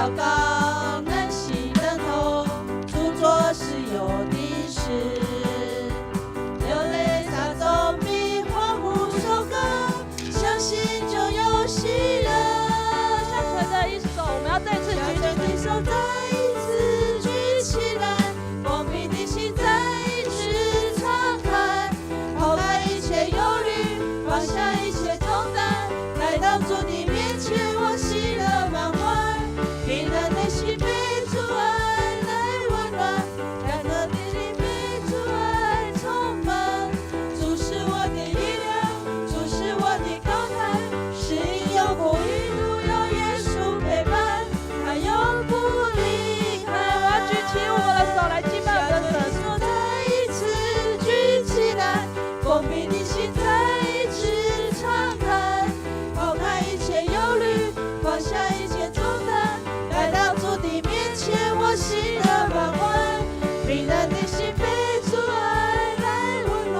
禱告，耐心等候，主做事有定時。流淚撒種比歡呼收割，相信就有喜樂。下垂的一手，我們要再次舉下垂的手再一次舉起來，封閉的心再一次敞開，拋開一切憂慮，放下一切重擔，來到主的面前，我喜樂滿懷。平安的心被主愛來溫暖，乾渴的靈被主愛充滿。主是我的力量，主是我的高台，是因有苦一路有耶穌陪伴，他永不離開。我要舉起我們的手來敬拜我們的神。手再一次舉起來，封閉的心再一次敞開，拋開一切憂慮，放下一切重擔，來到主的面前，我喜樂滿懷。平安的心被主愛來溫暖，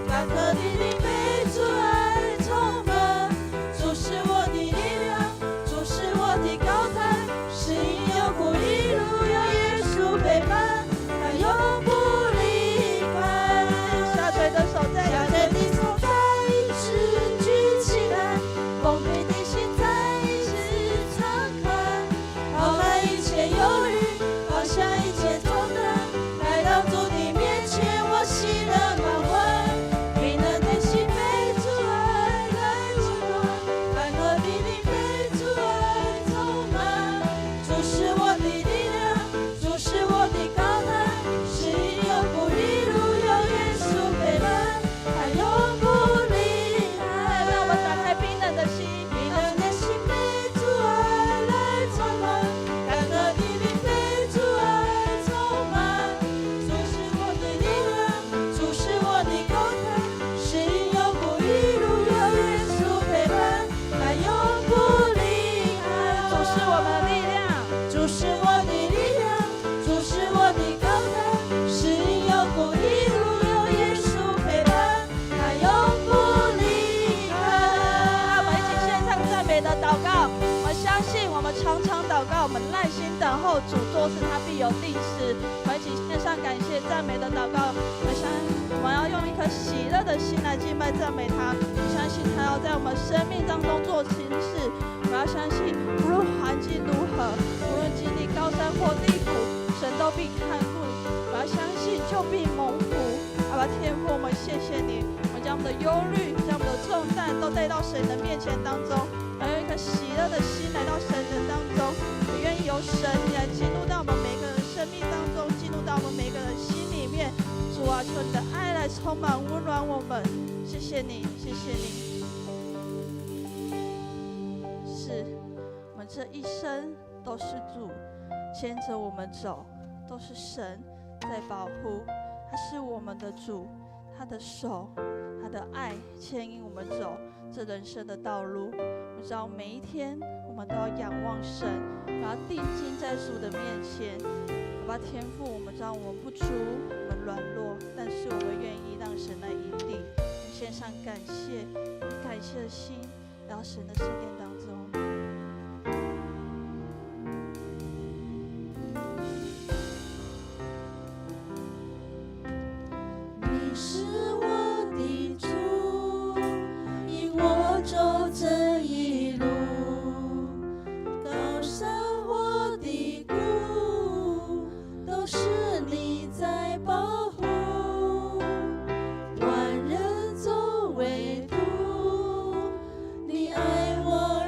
乾渴的靈被主愛充滿。主是我的力量，主是我的高台，是因有苦一路有耶穌陪伴，他永不離開。下垂的手再下垂的手再一次舉起來，封閉的心再一次敞開，拋開一切憂慮，放下一切重擔，來到主的面前，我喜樂滿懷。平安的心被主愛來溫暖，乾渴的靈被主愛充滿。主是我的力量，主是我的高台，是因有苦一路有耶穌陪伴，他永不離開。讓我們打開冰冷的心，冰冷的心被主愛來充滿，乾渴的靈被主愛充滿。主是我的力量，主是我的高台，是因有苦一路有耶穌陪伴，他永不離開。主是我們的力量，主是我的力量，主是我的高台，是因有苦一路有耶穌陪伴，他永不離開。讓我們一起獻上讚美的禱告。我們相信，我們常常禱告，我們耐心等候主做事，他必有定時。我們一起獻上感謝讚美的禱告。我們相我們要用一顆喜樂的心來敬拜讚美他。我相信他要在我們生命當中做新事。我要相信，無論環境如何，無論經歷高山或低谷，神都必看顧。我要相信，就必蒙福。阿爸天父，我們謝謝你，我們將我們的憂慮、將我們的重擔都帶到神的面前當中，要用一顆喜樂的心來到神的當中。我願意由神你來進入到我們每個人生命當中，進入到我們每個人心裡面。主啊，求你的愛來充滿溫暖我們。謝謝你，謝謝你。是我們這一生都是主牽着我們走，都是神在保護。他是我們的主，他的手，他的愛牽引我們走這人生的道路。我知道每一天我們都要仰望神，我要定睛在主的面前。阿爸天父，我們知道我們不足，我們軟弱，但是我們願意讓神來引領。獻上感謝，感謝的心，來到神的聖殿當中。你是我的主，引我走這一路，高山或低谷，都是你在保護。萬人走為途，你愛我。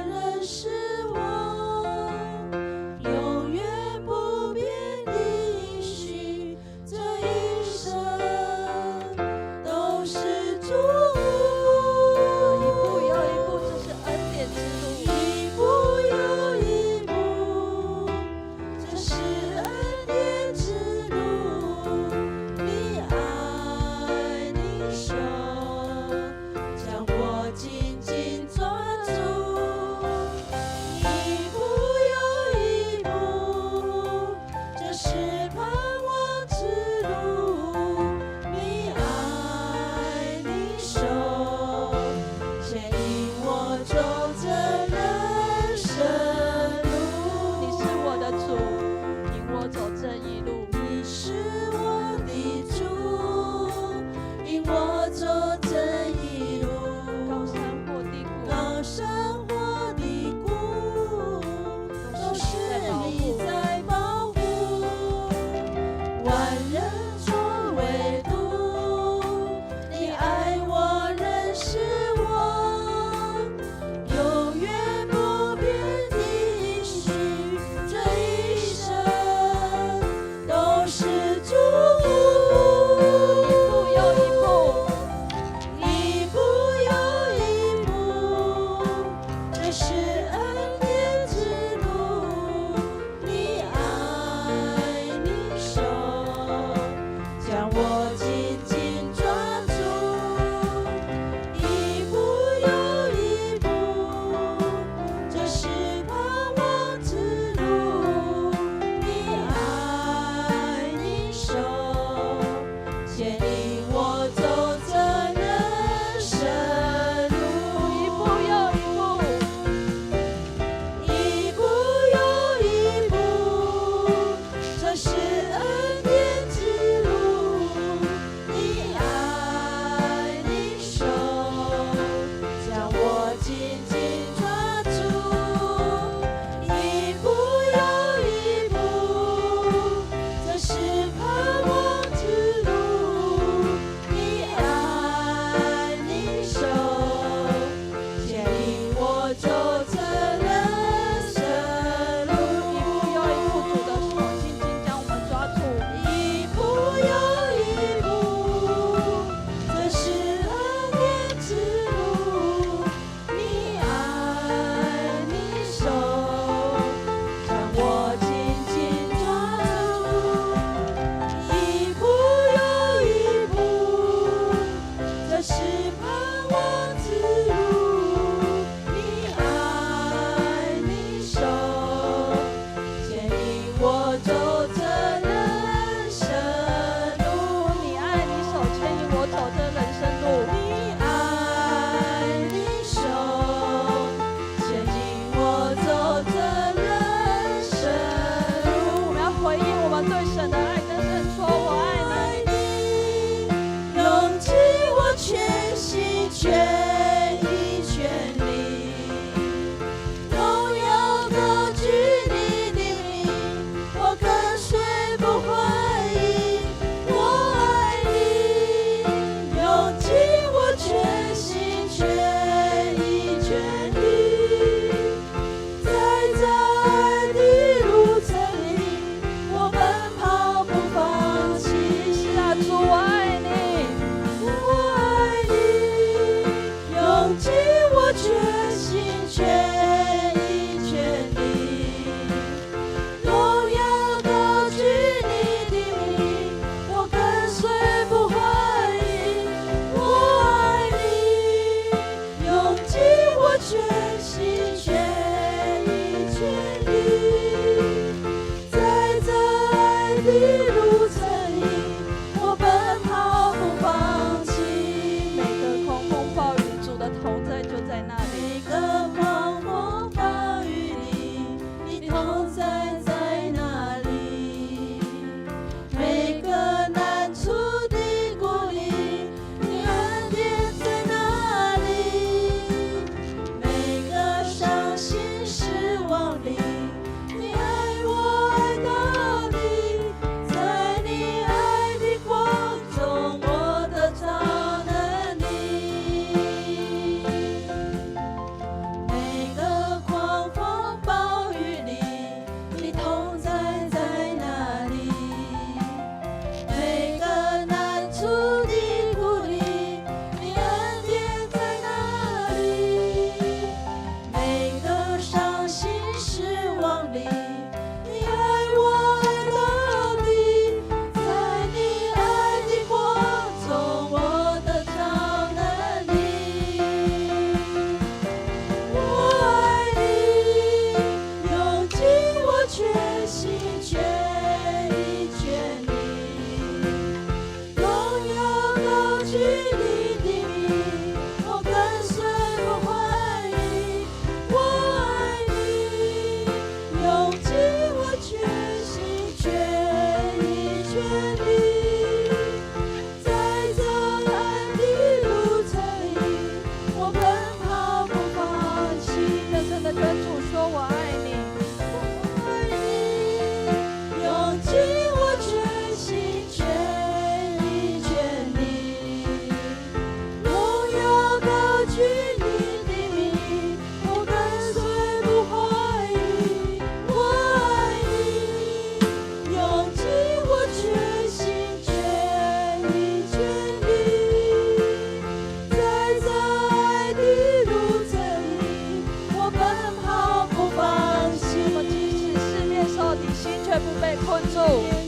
心卻不被困住。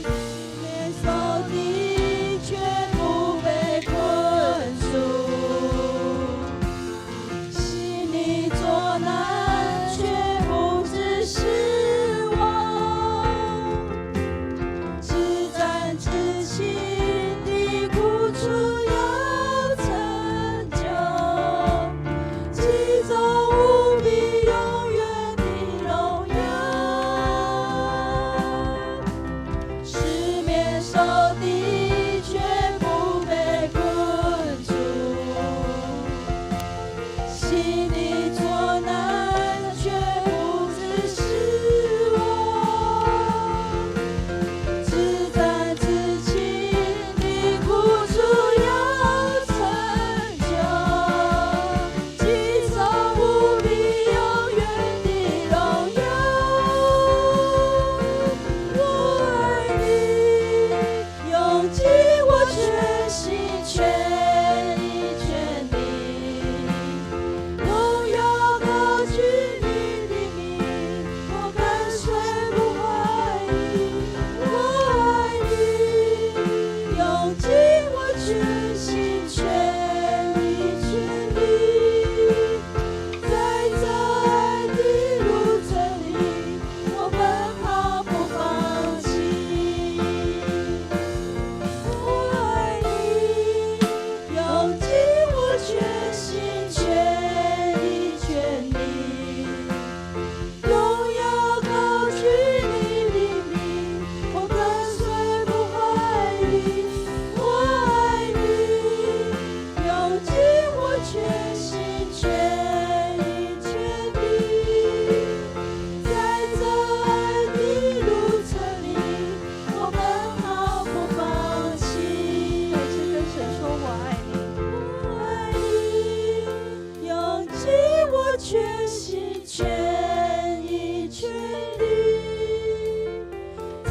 四面受敵，卻不被困住。心裡作難，卻不致失望。至暫至輕的苦楚有成就，極重無比永遠的榮耀。四面受敵，卻不被困住。心裡作難，卻不致失望。至暫至輕的苦楚有成就，極重無比永遠的榮耀。我愛你，用盡我全心全意全力，榮耀高舉你的名，我跟隨不懷疑。我愛你，用盡我全心全意全力，在這愛的路程裡，我奔跑不放棄。我愛你，用盡我全心全意全力，榮耀高舉你的名，我跟隨不懷疑。我愛你，用盡我全心全意全力，在這愛的路程裡，我奔跑不放棄。再次跟神說我愛你。我愛你，用盡我全心全意全力，在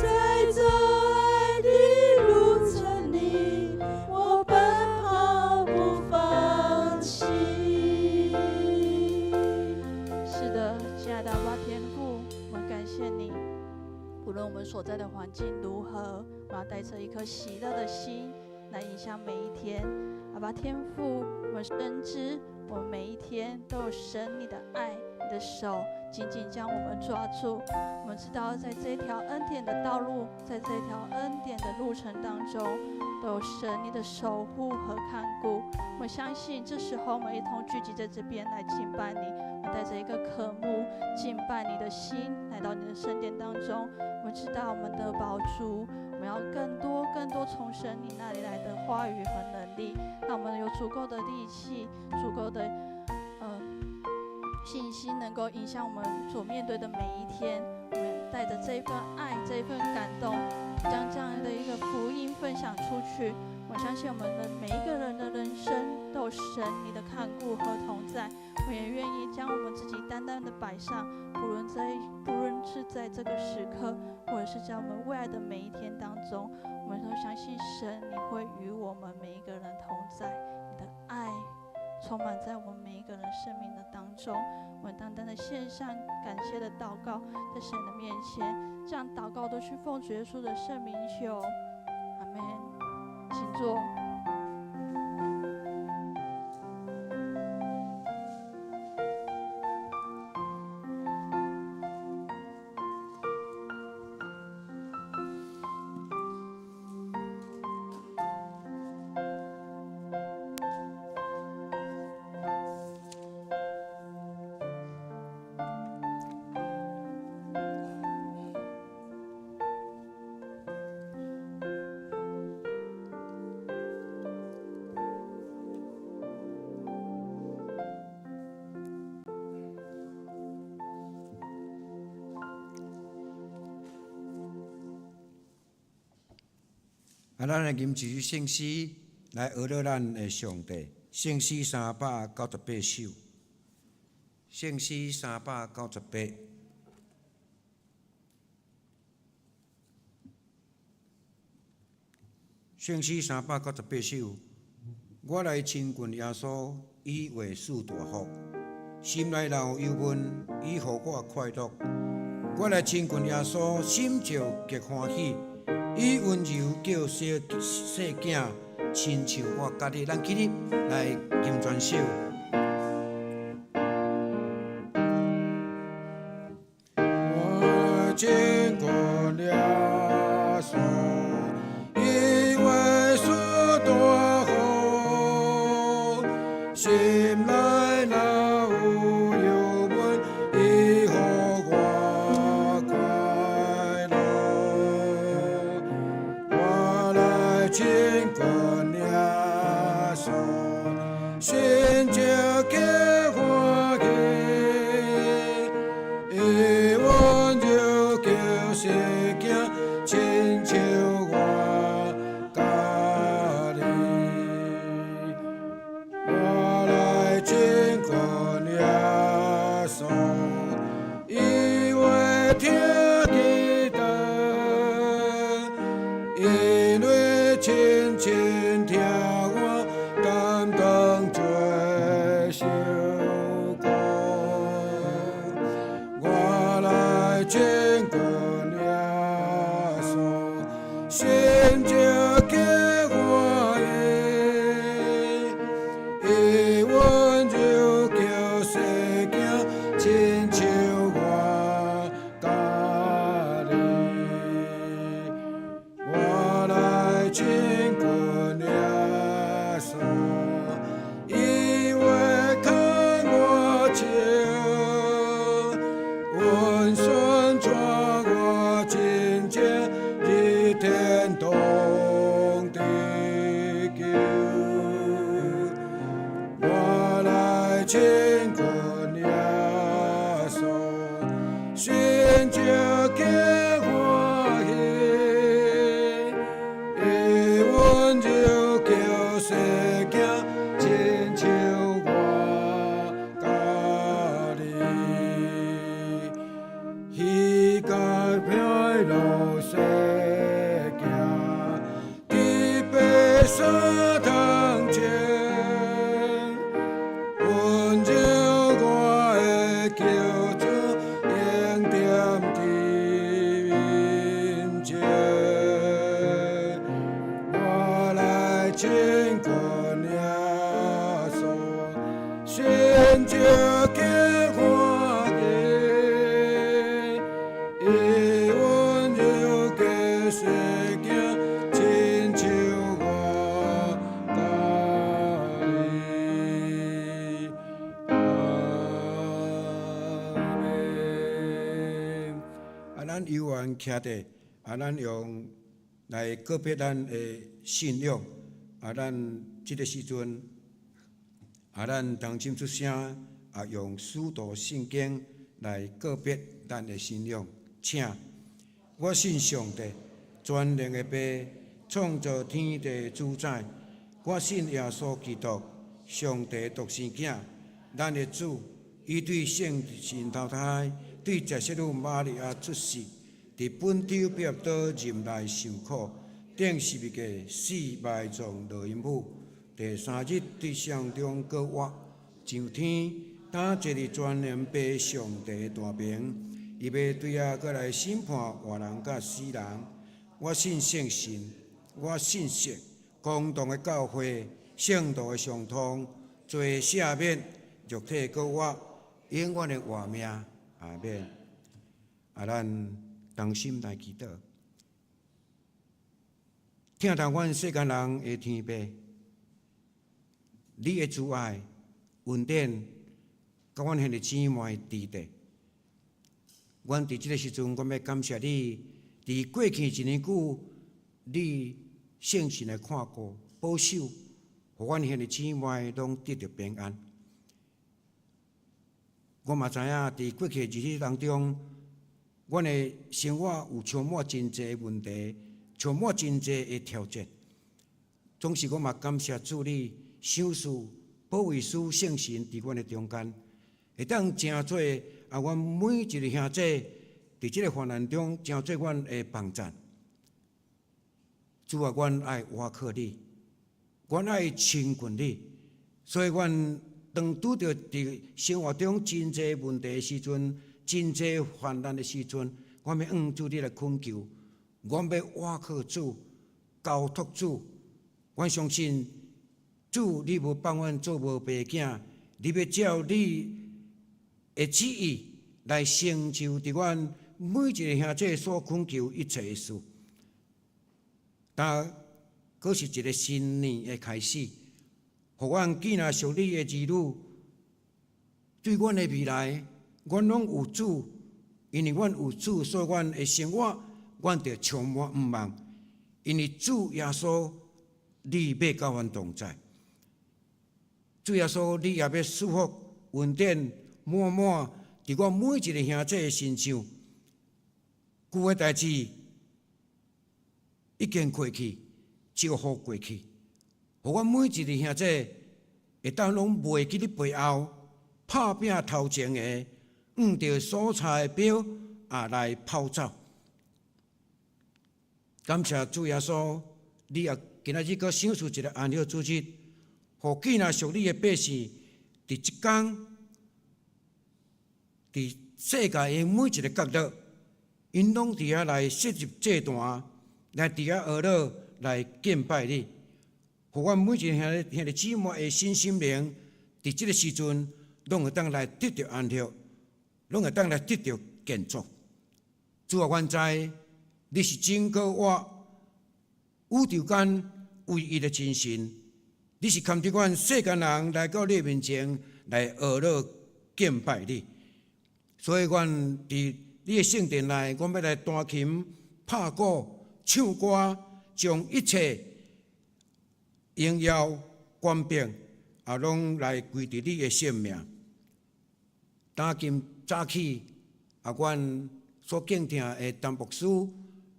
這愛的路程裡，我奔跑不放棄。是的，親愛的阿爸天父，我們感謝你。無論我們所在的環境如何，我們要帶着一顆喜樂的心來迎向每一天。阿爸天父，我們深知我們每一天都有神你的愛，你的手緊緊將我們抓住。我們知道，在這條恩典的道路，在這條恩典的路程當中，都有神你的守護和看顧。我相信這時候我們一同聚集在這邊來敬拜你，我們帶着一個渴慕敬拜你的心來到你的聖殿當中。我們知道我們得飽足，我們要更多更多從神你那裡來的話語和能力，讓我們有足夠的力氣、足夠的信心，能夠影響我們所面對的每一天。我們帶着這一份愛、這一份感動，將這樣的一個福音分享出去。我相信我們的每一個人的人生都有神你的看顧和同在。我也願意將我們自己單單的擺上，不論是在這個時刻，或者是在我們未來的每一天當中，我們都相信神你會與我們每一個人同在，你的愛充滿在我們每一個人生命的當中。我們單單的獻上感謝的禱告，在神的面前，這樣禱告都是奉主耶穌的聖名求，阿門。請坐。啊，咱來吟一首聖詩來學著咱的上帝。聖詩398首，聖詩398。聖詩398首，我來親近耶穌，伊話賜大福，心內若有憂悶，伊予我快樂。我來親近耶穌，心就極歡喜。伊溫柔叫小細囝，親像我佮你，咱起立來吟全首。我親近耶穌，伊話說大好，心內若有憂悶，伊予我快樂。我來親近耶穌，心就極歡喜，伊溫柔叫細囝，親像我佮你。我來親近耶穌，伊話聽記得，因為親親疼我，擔當罪受苦。我來親近耶穌，心就極歡喜，伊溫柔叫細囝，親像我佮你。我來親近耶穌，伊話牽我手，溫順帶我進前，入天堂得救。我來親近耶穌，心就極歡喜，伊溫柔叫細囝，親像我佮你。彼甲快樂細行，佇白衫頭前，溫柔我的救主，永踮佇面前。我來親近耶穌，心就極歡喜，伊溫柔叫細囝，親像我佮你。阿們。啊，咱有緣徛佇，啊，咱用來告別咱的信仰。啊，咱這个時陣，啊，咱同心出聲，啊，用使徒信經來告別咱的信仰。請，我信上帝，全能的父，創造天地主宰。我信耶穌基督，上帝獨生囝，咱的主，伊對聖神投胎，對十聖女瑪利亞出世，佇本丟彼拉多忍耐受苦，釘十字架死埋葬落陰府，第三日對死人中閣活，上天，擔坐佇全能父上帝大爿，伊欲對遐閣來審判活人佮死人。我信聖神，我信聖公同的教會，聖徒的相通，罪赦免，肉體閣活，永遠的活命。阿們。啊，咱同心來祈禱。疼痛阮世間人的天父，你的慈愛、恩典，佮阮兄弟姊妹佇底。阮佇這个時陣，阮欲感謝你，佇過去一年久，你聖神的看顧、保守，予阮兄弟姊妹攏得著平安。我嘛知影，佇過去的日子當中，阮的生活有充滿真濟問題，充滿真濟的挑戰。總是我嘛感謝主你賞賜保惠師聖神佇阮的中間，會當成做啊，阮每一个兄弟佇這个患難中，成做阮的幫贊。主啊，阮愛倚靠你，阮愛親近你，所以阮當拄著佇生活中真濟問題的時陣，真濟患難的時陣，阮欲向主你來懇求，阮欲倚靠主，交託主。阮相信主，你無放阮做無爸囝，你欲照你的旨意來成就佇阮每一个兄弟所懇求一切的事。今閣是一个新年的開始，予阮囝仔屬你的兒女，對阮的未來，阮攏有主，因為阮有主，所以阮的生活，阮就充滿向望。因為主耶穌，你欲佮阮同在。主耶穌，你也欲賜福恩典滿滿佇阮每一个兄弟的身上。舊的代誌已經過去，祝福過去，予阮每一个兄弟會當攏袂記得背後拍拚頭前的，向著所差的標啊來跑走。感謝主耶穌，你也今仔日閣賞賜一个安息主日，予囝仔屬你的百姓，佇這工，佇世界的每一个角落，𪜶攏佇遐來設立祭壇，來佇遐學樂來敬拜你。予阮每一个兄弟姊妹的身心靈，佇這个時陣，攏會當來得著安息，攏會當來得著建造。主啊，阮知你是整個我宇宙間唯一的真神，你是堪得阮世間人來到你面前來學樂敬拜你。所以，阮佇你的聖殿內，阮欲來彈琴、拍鼓、唱歌，將一切榮耀、權柄啊，攏來歸佇你的聖名。打今早起，啊，阮所敬聽的陳牧師，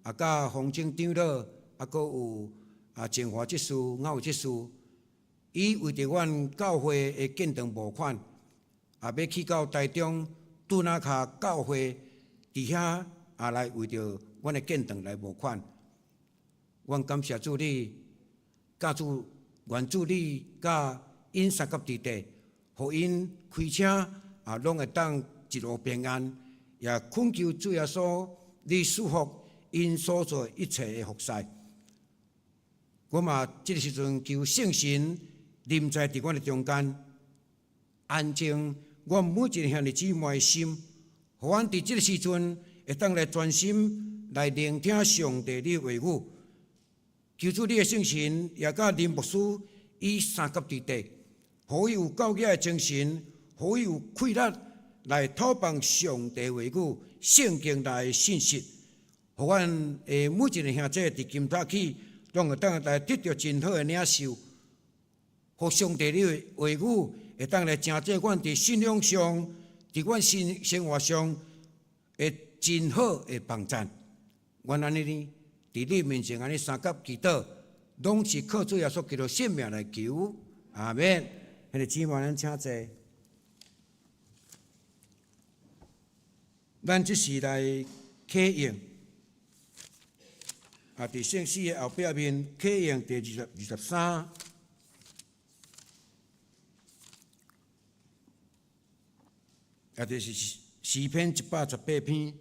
啊，佮洪正長老，啊，閣有啊，靜華執事、歐執事，伊為著阮教會的建堂募款，啊，欲去到台中頓仔跤教會，佇遐啊來為著阮的建堂來募款。阮感謝主你，佮主願主你佮𪜶相佮佇地，予𪜶開車啊，攏會當一路平安。也懇求主耶穌，你賜福𪜶所做一切的服侍。我嘛，這个時陣求聖神臨在佇阮的中間，安靜阮每一个兄弟姊妹的心，予阮佇這个時陣會當來專心來聆聽上帝你的話語。求主你的聖神也佮林牧師伊相佮佇地，予伊有夠額的精神，予伊有氣力來透放上帝話語、聖經內的信息，予阮的每一个兄弟佇今早起，攏會當來得著真好的領受，予上帝你的話語會當來成做阮佇信仰上、佇阮生活上的真好的幫贊。阮按呢呢，佇你面前按呢相佮祈禱，攏是靠主耶穌基督聖名來求，阿們。兄弟姊妹，咱請坐。咱這是來啟應，啊，佇聖詩的後壁面啟應第23，啊，就是詩篇118篇，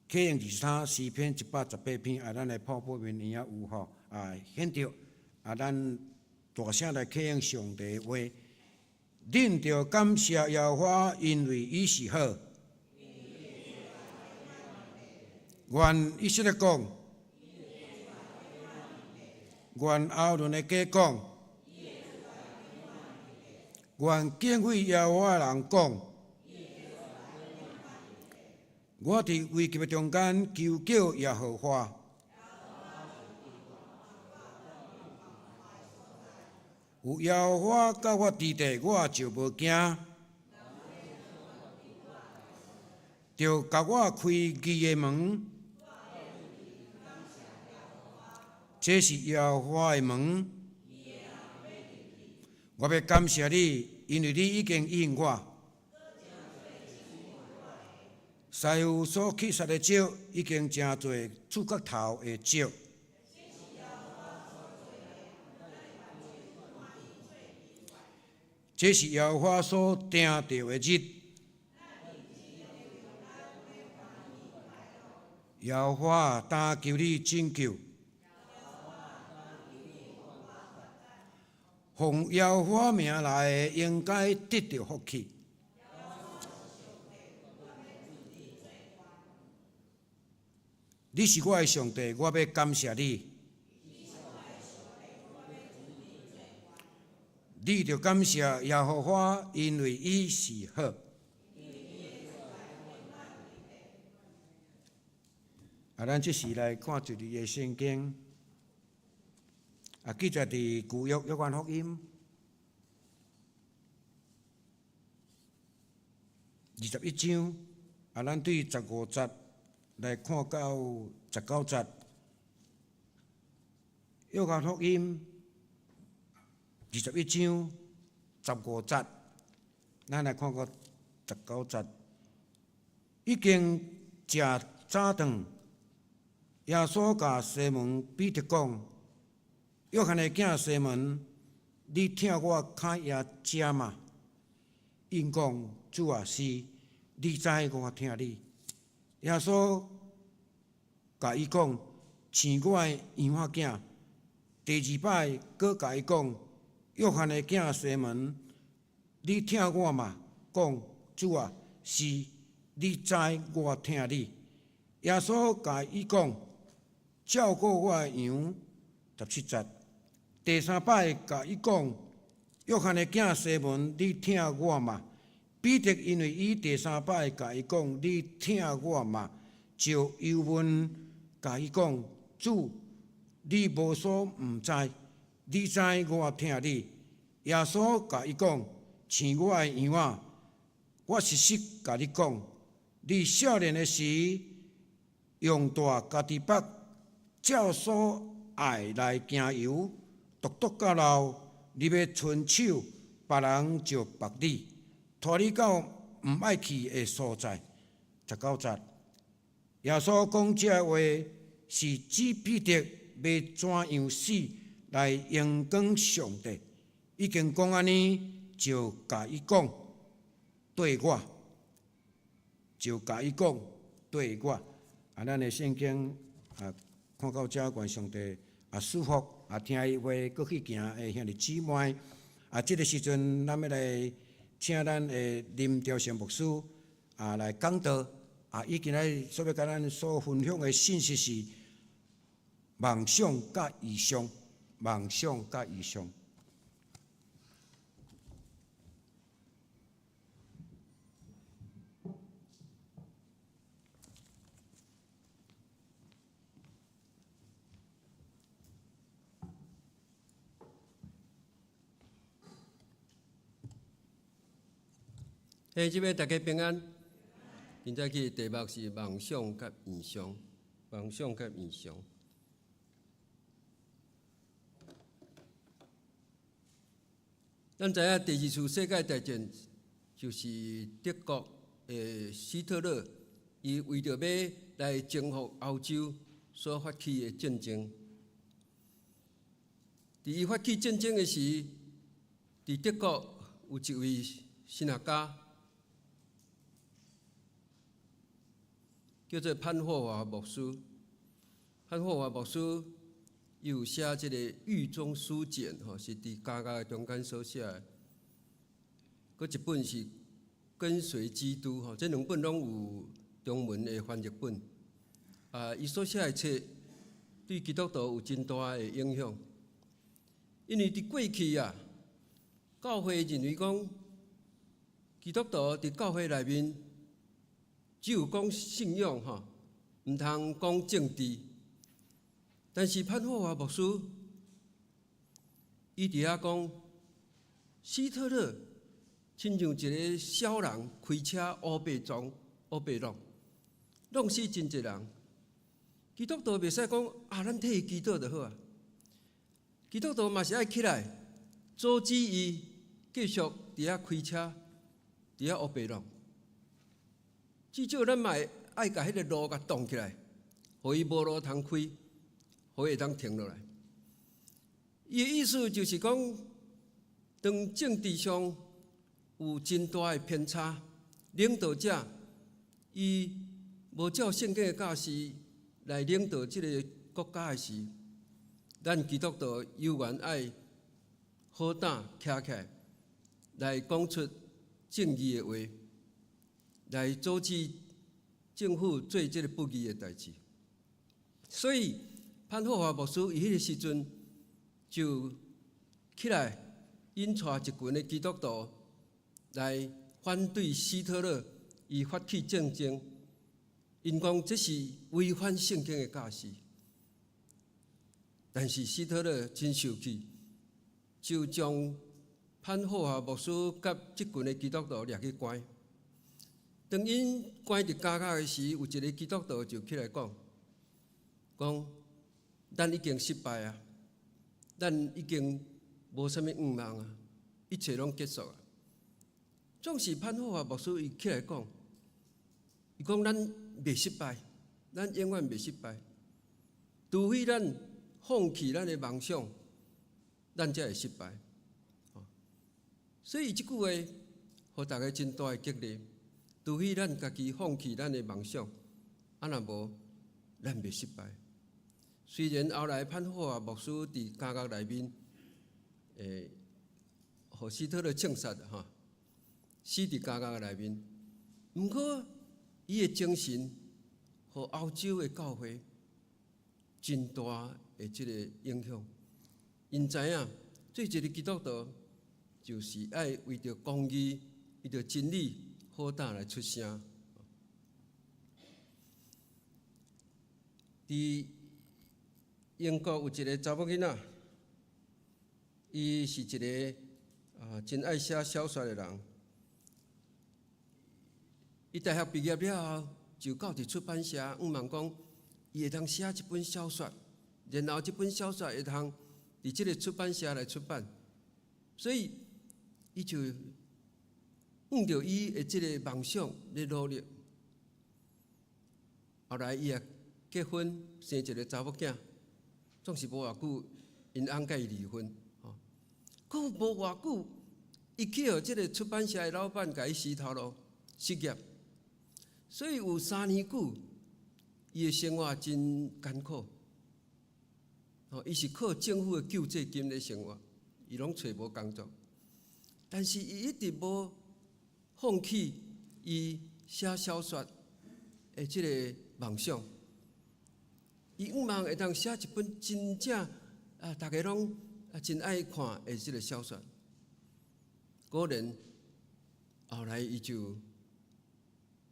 啟應23，詩篇118篇，啊，咱的泡泡面裡仔有吼，啊，顯著，啊，咱大聲來啟應上帝的話。恁著感謝耶和華，因為伊是好。願以色列講，願亞倫的家講，願敬畏耶和華的人講。我佇危急的中間求叫耶和華。有耶和華佮我佇地，我就無驚。著共我開義的門，這是耶和華的門。我欲感謝你，因為你已經應我。師傅所去殺的石，已經成做柱角頭的石。這是耶和華所定著的日，耶和華但求你拯救。奉耶和華名來的，應該得著福氣。你是我的上帝，我欲感謝你。你著感謝耶和華，因為伊是好。啊，咱這時來看一節的聖經，啊，記載佇舊約約翰福音21章，啊，咱對15節來看到19節。約翰福音21章15節，咱來看到19節，已經食早頓。耶穌共西門彼得講：約翰的囝西門，你疼我較伊這嗎？𪜶講：主啊，是，你知我疼你。耶穌共伊講：飼我的羊仔囝。第二擺，閣共伊講：約翰的囝西門，你疼我嗎？講：主啊，是，你知我疼你。耶穌共伊講：照顧我的羊。17節，第三擺共伊講：約翰的囝西門，你疼我嗎？彼得因為伊第三擺共伊講：你疼我嗎？就憂悶共伊講：主，你無所毋知，你知我疼你。耶穌共伊講：飼我的羊仔，我實實共你講，你少年的時，用帶家己縛，照所愛來行遊，獨獨到老，你欲伸手，別人就縛你，帶你到毋愛去的所在。19節，耶穌講這話是指彼得欲怎樣死來榮光上帝。已經講按呢，就共伊講，綴我，就共伊講，綴我。啊，咱的聖經啊，看到這，願上帝啊賜福啊，聽伊話閣去行的兄弟姊妹。啊，這个時陣，咱欲來請咱的林兆成牧師啊來講道。啊，伊今仔所欲共咱所分享的信息是夢想佮異象，夢想佮異象。嘿，這邊大家平安。今早起的題目是夢想佮異象，夢想佮異象。咱知影第二次世界大戰就是德國的希特勒，伊為著欲來征服歐洲所發起的戰爭。佇伊發起戰爭的時，佇德國有一位神學家，叫做潘霍華牧師。潘霍華牧師伊有寫這个《獄中書簡》吼，是佇監獄的中間所寫的。閣一本是《跟隨基督》吼，這兩本攏有中文的翻譯本。啊，伊所寫的冊對基督徒有真大的影響，因為佇過去啊，教會認為講基督徒佇教會內面只有講信仰吼，毋通講政治。但是潘霍華牧師，伊佇遐講，希特勒親像一个痟人開車烏白撞、烏白弄，弄死真濟人。基督徒袂使講啊，咱替伊祈禱就好啊。基督徒嘛是愛起來阻止伊繼續佇遐開車，佇遐烏白弄。至少咱嘛會愛共彼个路共擋起來，予伊無路通開，予伊會當停落來。伊的意思就是講，當政治上有真大的偏差，領導者伊無照聖經的教示來領導這个國家的時，咱基督徒猶原愛好膽徛起來，來講出正義的話，來阻止政府做這个不義的代誌。所以潘霍華牧師伊彼个時陣就起來引帶一群的基督徒來反對希特勒，伊發起戰爭，𪜶講這是違反聖經的教示。但是希特勒真受氣，就將潘霍華牧師佮這群的基督徒掠去關。當𪜶關佇監獄的時，有一个基督徒就起來講：講咱已經失敗啊，咱已經無啥物願望啊，一切攏結束啊。總是潘霍華牧師伊起來講，伊講咱袂失敗，咱永遠袂失敗，除非咱放棄咱的夢想，咱才會失敗。所以這句話，予大家真大的激勵。除非咱家己放棄咱的夢想，啊若無，咱袂失敗。雖然後來潘霍華牧師佇監獄內面，予希特勒槍殺吼，死佇監獄內面。毋過，伊的精神，予歐洲的教會真大的這个影響。𪜶知影，做一个基督徒，就是愛為著公義、為著真理，好膽來出聲。佇英國有一个查某囡仔，伊是一个真愛寫小說的人。伊大學畢業了後，就到佇出版社，向望講，伊會當寫一本小說，然後這本小說會通佇這个出版社來出版，所以伊就向著伊的這个夢想咧努力。後來伊也結婚，生一个查某囝，總是無偌久，𪜶翁佮伊離婚，吼，閣無偌久，伊去予這个出版社的老闆共伊辭頭路，失業。所以有3年久，伊的生活真艱苦。吼，伊是靠政府的救濟金咧生活，伊攏揣無工作。但是伊一直無放棄伊寫小說的這个夢想。伊向望會當寫一本真正啊，大家攏啊真愛看的這个小說。果然，後來伊就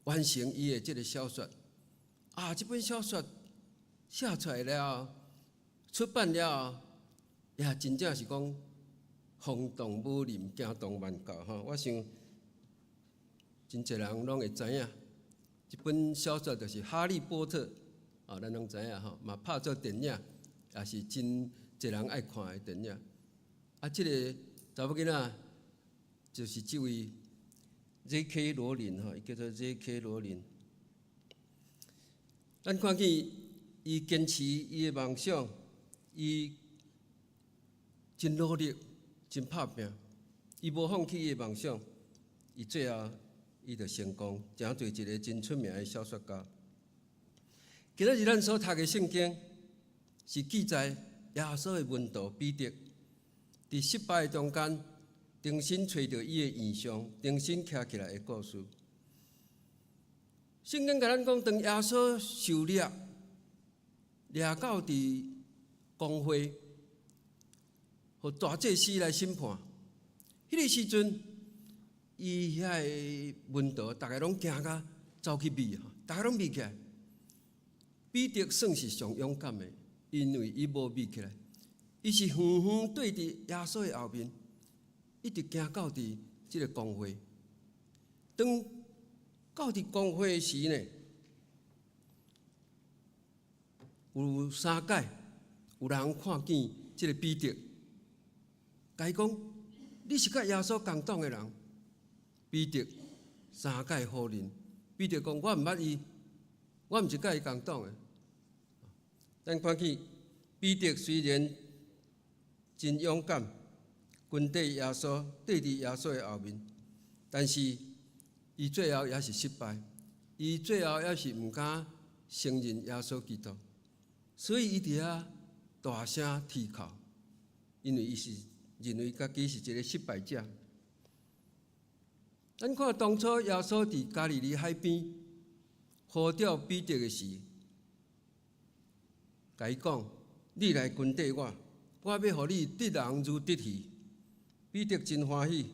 完成伊的這个小說。啊，這本小說寫出來了，出版了，也真正是講轟動武林，驚動萬教吼。我想真濟人攏會知影，這本小說就是《哈利波特》啊，咱攏知影吼，嘛拍做電影，也是真濟人愛看的電影。啊，這个查某囡仔就是這位 J.K. 羅琳吼，伊叫做 J.K. 羅琳。咱看見伊堅持伊的夢想，伊真努力，真拍拚，伊無放棄伊的夢想，伊最後伊就成功，成做一个真出名的小說家。今仔日咱所讀的聖經是記載耶穌的門徒彼得，佇失敗中間，重新揣著伊的異象，重新徛起來的故事。聖經共咱講，當耶穌受掠，掠到佇公會，予大祭司來審判，彼个時陣，伊遐个門徒逐个攏驚甲走去避，逐个攏避起來。彼得算是上勇敢的，因為伊無避起來，伊是遠遠綴佇耶穌的後面，一直行到佇這个公會。當到佇公會時呢，有三擺有人看見這个彼得，共伊講：你是佮耶穌仝黨的人。彼得三擺否認。彼得講：我毋捌伊，我毋是佮伊仝黨的。咱看見彼得雖然真勇敢，跟綴耶穌，綴佇耶穌的後面，但是伊最後也是失敗，伊最後也是毋敢承認耶穌基督。所以伊佇遐大聲啼哭，因為伊是認為家己是一個失敗者。咱看當初耶穌佇加利利海邊呼召彼得的時，共伊講：你來跟綴我，我欲予你得人如得魚。彼得真歡喜，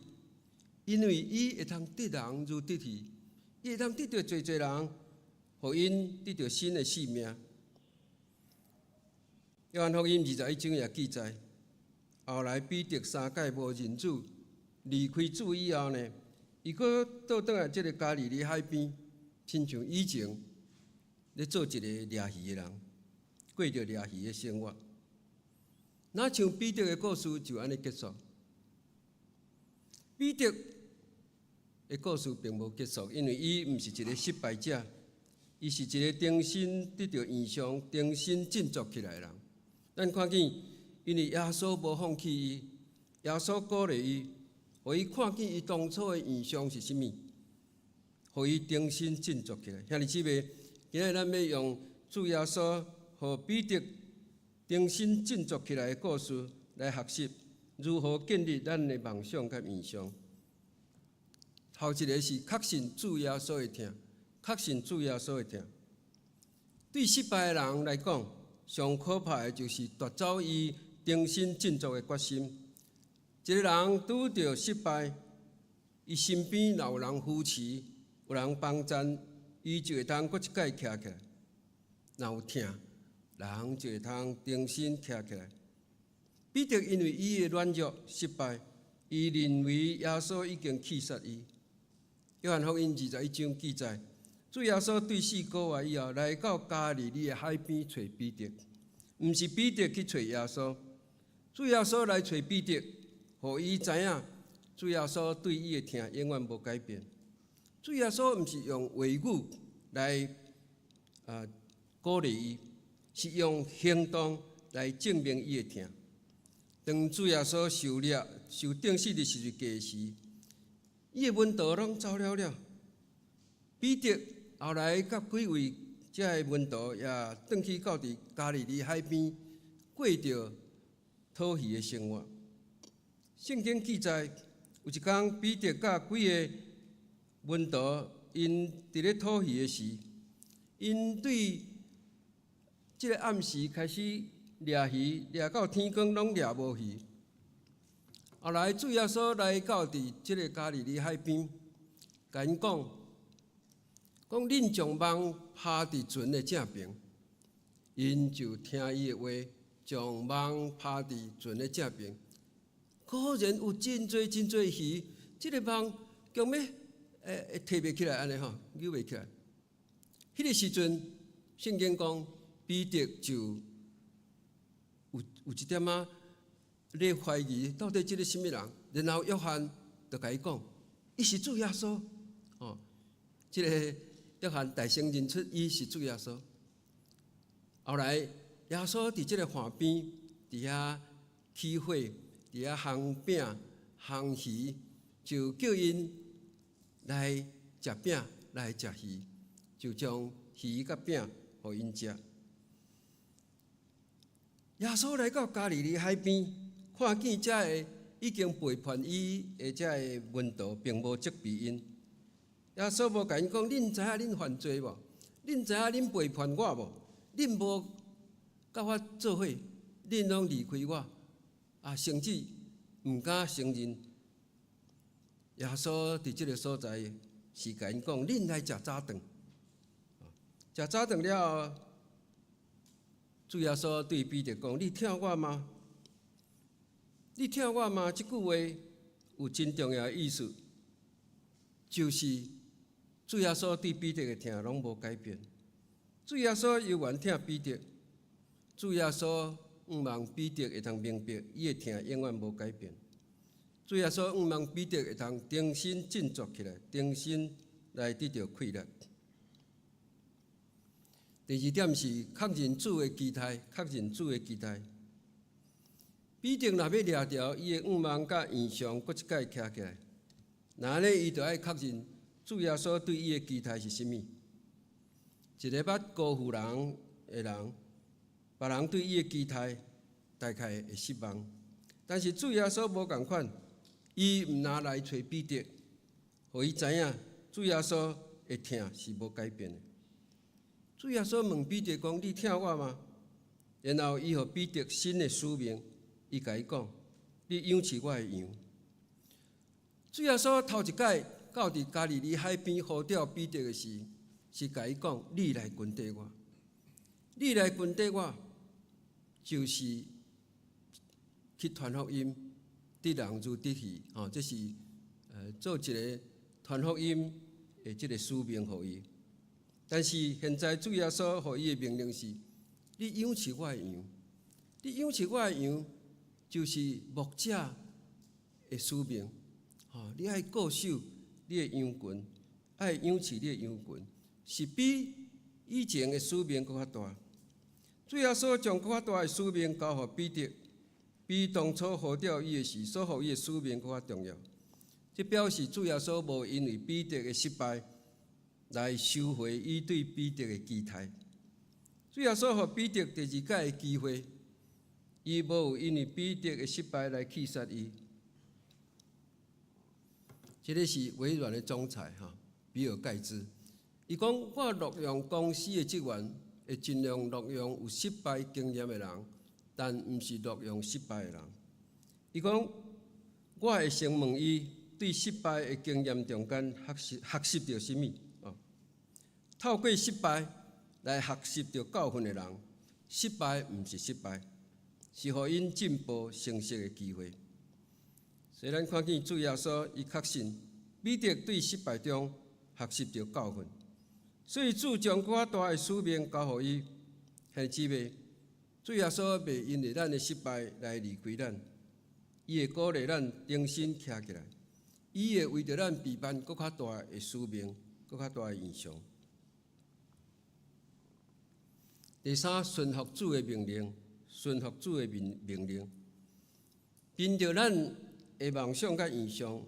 因為伊會通得人如得魚，伊會通得著濟濟人，予𪜶得著新的性命。約翰福音21章也記載，後來彼得三擺無認主，離開主以後呢，伊閣倒轉來這个加利利海邊，親像以前咧做一个掠魚的人，過著掠魚的生活。若像彼得的故事就按呢結束。彼得的故事並無結束，因為伊毋是一个失敗者，伊是一个重新得著異象、重新振作起來的人。咱看見，因為耶穌無放棄伊，耶穌鼓勵伊，予伊看見伊當初的異象是啥物，予伊重新振作起來。兄弟姊妹，今日咱欲用主耶穌予彼得重新振作起來的故事來學習如何建立咱的夢想佮異象。頭一个是確信主耶穌的疼，確信主耶穌的疼。對失敗的人來講，上可怕的就是奪走伊重新振作的決心。一个人拄著失敗，伊身邊若有人扶持，有人幫贊，伊就會通閣一擺徛起來。若有疼，人就會通重新徛起來。彼得因為伊的軟弱失敗，伊認為耶穌已經棄殺伊。約翰福音21章記載，主耶穌對4個月以後來到加利利的海邊揣彼得，毋是彼得去揣耶穌，主耶穌來揣彼得，予伊知影主耶穌對伊的疼永遠無改變。主耶穌毋是用話語來鼓勵伊，是用行動來證明伊的疼。當主耶穌受掠、受釘死佇十字架時，伊的門徒攏走了了。彼得後來佮幾位遮的門徒也轉去到佇加利利海邊過著討魚的生活。聖經記載，有一工彼得佮幾個門徒𪜶佇咧討魚的時，𪜶對這个暗時開始掠魚，掠到天光攏掠無魚。後來主耶穌來到佇這个加利利海邊，共𪜶講，講恁將網拋佇船的正爿，𪜶就聽伊的話，將網拋佇船的正爿。果然有真濟真濟魚，這个網強欲會提袂起來，按呢吼，扭袂起來。彼个時陣，聖經講彼得就有一點仔咧懷疑，到底這个啥物人？然後約翰就共伊講，伊是主耶穌。哦，這个約翰大聲認出伊是主耶穌。後來耶穌佇這个岸邊，佇遐起火，佇遐烘餅、烘魚，就叫𪜶來食餅、來食魚，就將魚佮餅予𪜶食。耶穌來到加利利海邊，看見遮个已經背叛伊的遮个門徒，並無責備𪜶。耶穌無共𪜶講：恁知影恁犯罪無？恁知影恁背叛我無？恁無佮我做伙，恁攏離開我，啊，甚至毋敢承認。耶穌佇這个所在是共𪜶講：恁來食早頓。食早頓了後，主耶穌對彼得講：你疼我嗎？你疼我嗎？這句話有真重要的意思，就是主耶穌對彼得的疼攏無改變。主耶穌猶原疼彼得，主耶穌向望彼得會通明白，伊的疼永遠無改變。主耶穌向望彼得會通重新振作起來，重新來得著氣力。第二點是確認主的期待，確認主的期待。彼得若欲掠著伊的願望佮異象，閣一擺徛起來，那按呢伊就愛確認主耶穌對伊的期待是啥物。一个捌辜負人的人，別人對伊的期待大概會失望。但是主耶穌無仝款，伊毋若來揣彼得，予伊知影主耶穌的疼是無改變的。主耶穌問彼得講：你疼我嗎？然後伊予彼得新的使命，伊共伊講：你養飼我的羊。主耶穌頭一擺到佇加利利海邊呼召彼得的時，是共伊講：你來跟綴我，你來跟綴我，就是去傳福音，得人如得魚，吼，這是做一个傳福音的這个使命予伊。但是現在主耶穌予伊的命令是：你養飼我的羊，你養飼我的羊，就是牧者的使命。吼，你愛顧守你的羊群，愛養飼你的羊群，是比以前的使命閣較大。主耶穌將閣較大的使命交予彼得，比當初呼召伊的時所予伊的使命閣較重要。這表示主耶穌無因為彼得的失敗來收回伊對彼得的期待。主耶穌予彼得第二擺的機會，伊無有因為彼得的失敗來棄殺伊。這个是微軟的總裁哈，比爾蓋茨。伊講：我錄用公司的職員，會盡量錄用有失敗經驗的人，但毋是錄用失敗的人。伊講：我會先問伊對失敗的經驗中間學習著啥物？哦，透過失敗來學習著教訓的人，失敗毋是失敗，是予𪜶進步成熟的機會。所以咱看見主耶穌，伊確信彼得對失敗中學習著教訓，所以主將閣較大的使命交予伊。兄弟姊妹，主耶穌袂因為咱的失敗來離開咱，伊會鼓勵咱重新徛起來，伊會為著咱備辦閣較大的使命，閣較大的異象。第三，順服主的命令，順服主的命令，憑著咱的夢想佮異象，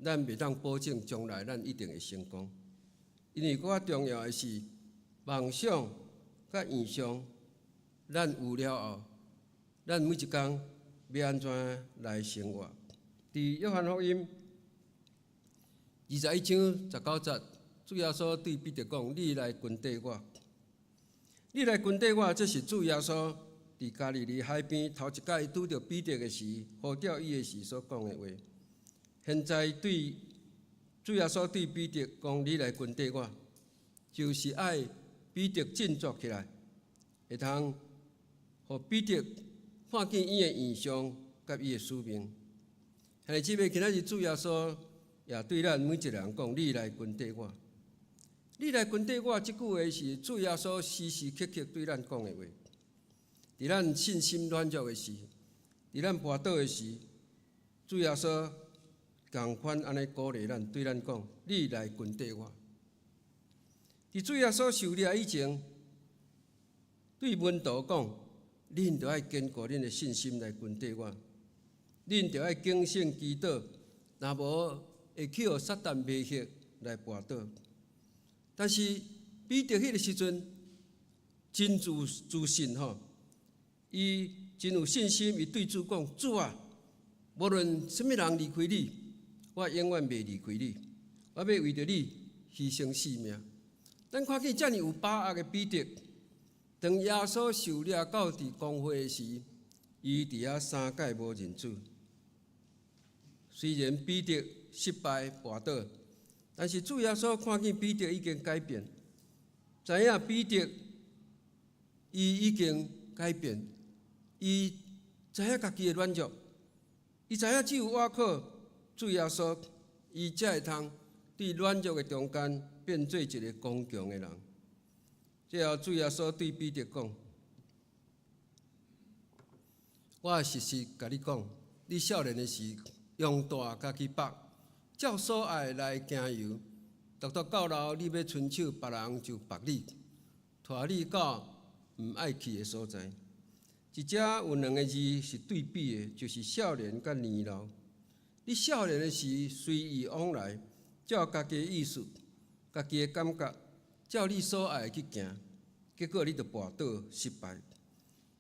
咱袂當保證將來咱一定會成功。因為閣較重要的是夢想佮異象，咱有了後，咱每一工欲按怎來生活？佇約翰福音21章19節，主耶穌對彼得講：你來跟綴我，你來跟綴我。這是主耶穌佇加利利海邊頭一擺拄著彼得的時，呼召伊的時所講的話。現在對主耶穌對彼得講：你來跟綴我，就是愛彼得振作起來，會通予彼得看見伊的異象佮伊的使命。兄弟姊妹，今仔日主耶穌也對咱每一個人講：你來跟綴我，你來跟綴我。這句話是主耶穌時時刻刻對咱講的話。佇咱信心軟弱的時，佇咱跋倒的時，主耶穌仝款按呢鼓勵咱，對咱講：你來跟綴我。佇主耶穌受掠以前，對門徒講：恁著愛堅固恁的信心來跟綴我，恁著愛警醒祈禱，若無會去予撒旦迷惑來跋倒。但是彼得彼个時陣真自信吼，伊真有信心，伊對主講：主啊，無論啥物人離開你，我永遠袂離開你，我欲為著你犧牲性命。咱看見遮爾有把握的彼得，當耶穌受掠到佇公會的時，伊佇遐三擺無認主。雖然彼得失敗跋倒，但是主耶穌看見彼得已經改變，知影彼得伊已經改變，伊知影家己的軟弱，伊知影只有倚靠主耶穌，伊才會通佇軟弱的中間變做一个剛強的人。最後，主耶穌對彼得講：我實實共你講，你少年的時，用帶家己縛，照所愛來行遊；獨獨到老，你欲伸手，別人就縛你，帶你到毋愛去的所在。這遮有兩个字是對比的，就是少年佮年老。你少年的時，隨意往來，照家己的意思、家己的感覺，照你所愛的去行，結果你就跋倒失敗。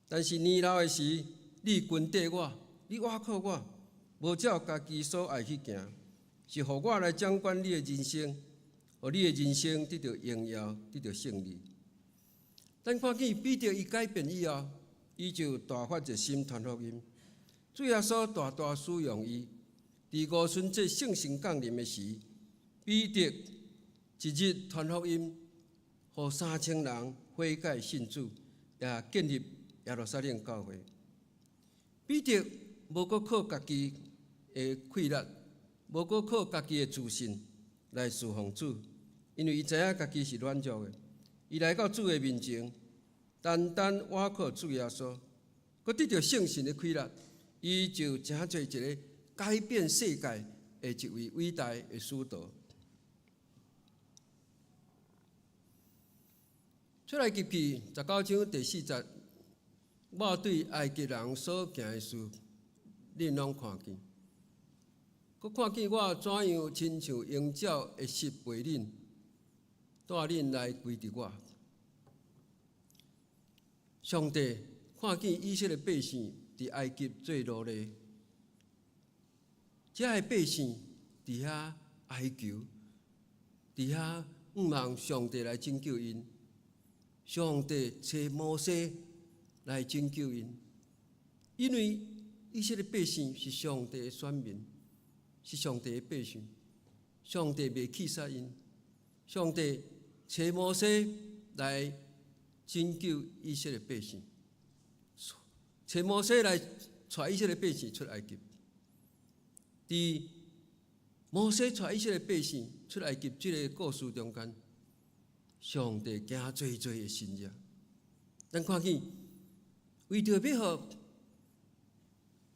但是年老的時，你跟綴我，你倚靠我，無照家己所愛去行，是予我來掌管你的人生，予你的人生得著榮耀，得著勝利。咱看見彼得伊改變以後，伊就大發熱心傳福音。主耶穌大大使用伊。佇五旬節聖神降臨的時，彼得一日傳福音，予3000人悔改信主，也建立耶路撒冷教會。彼得無閣靠家己的氣力，無閣靠家己的自信來侍奉主，因為伊知影家己是軟弱的。伊來到主的面前，單單倚靠主耶穌，閣得著聖神的氣力，伊就成做一个改變世界的一位偉大的使徒。出埃及記19章第4節，我對埃及人所行的事，恁攏看見，閣看見我怎樣親像鷹鳥會識背恁，帶恁來歸佇我。上帝看見以色列百姓佇埃及做奴隸，這个百姓佇遐哀求，佇遐向望上帝來拯救𪜶。上帝差摩西來拯救𪜶，因為以色列百姓是上帝的選民，是上帝的百姓，上帝袂棄殺𪜶。上帝差摩西來拯救以色列百姓，差摩西來帶以色列百姓出埃及。佇摩西帶以色列百姓出埃及這个故事中間，上帝行濟濟的神蹟，咱看見為著欲予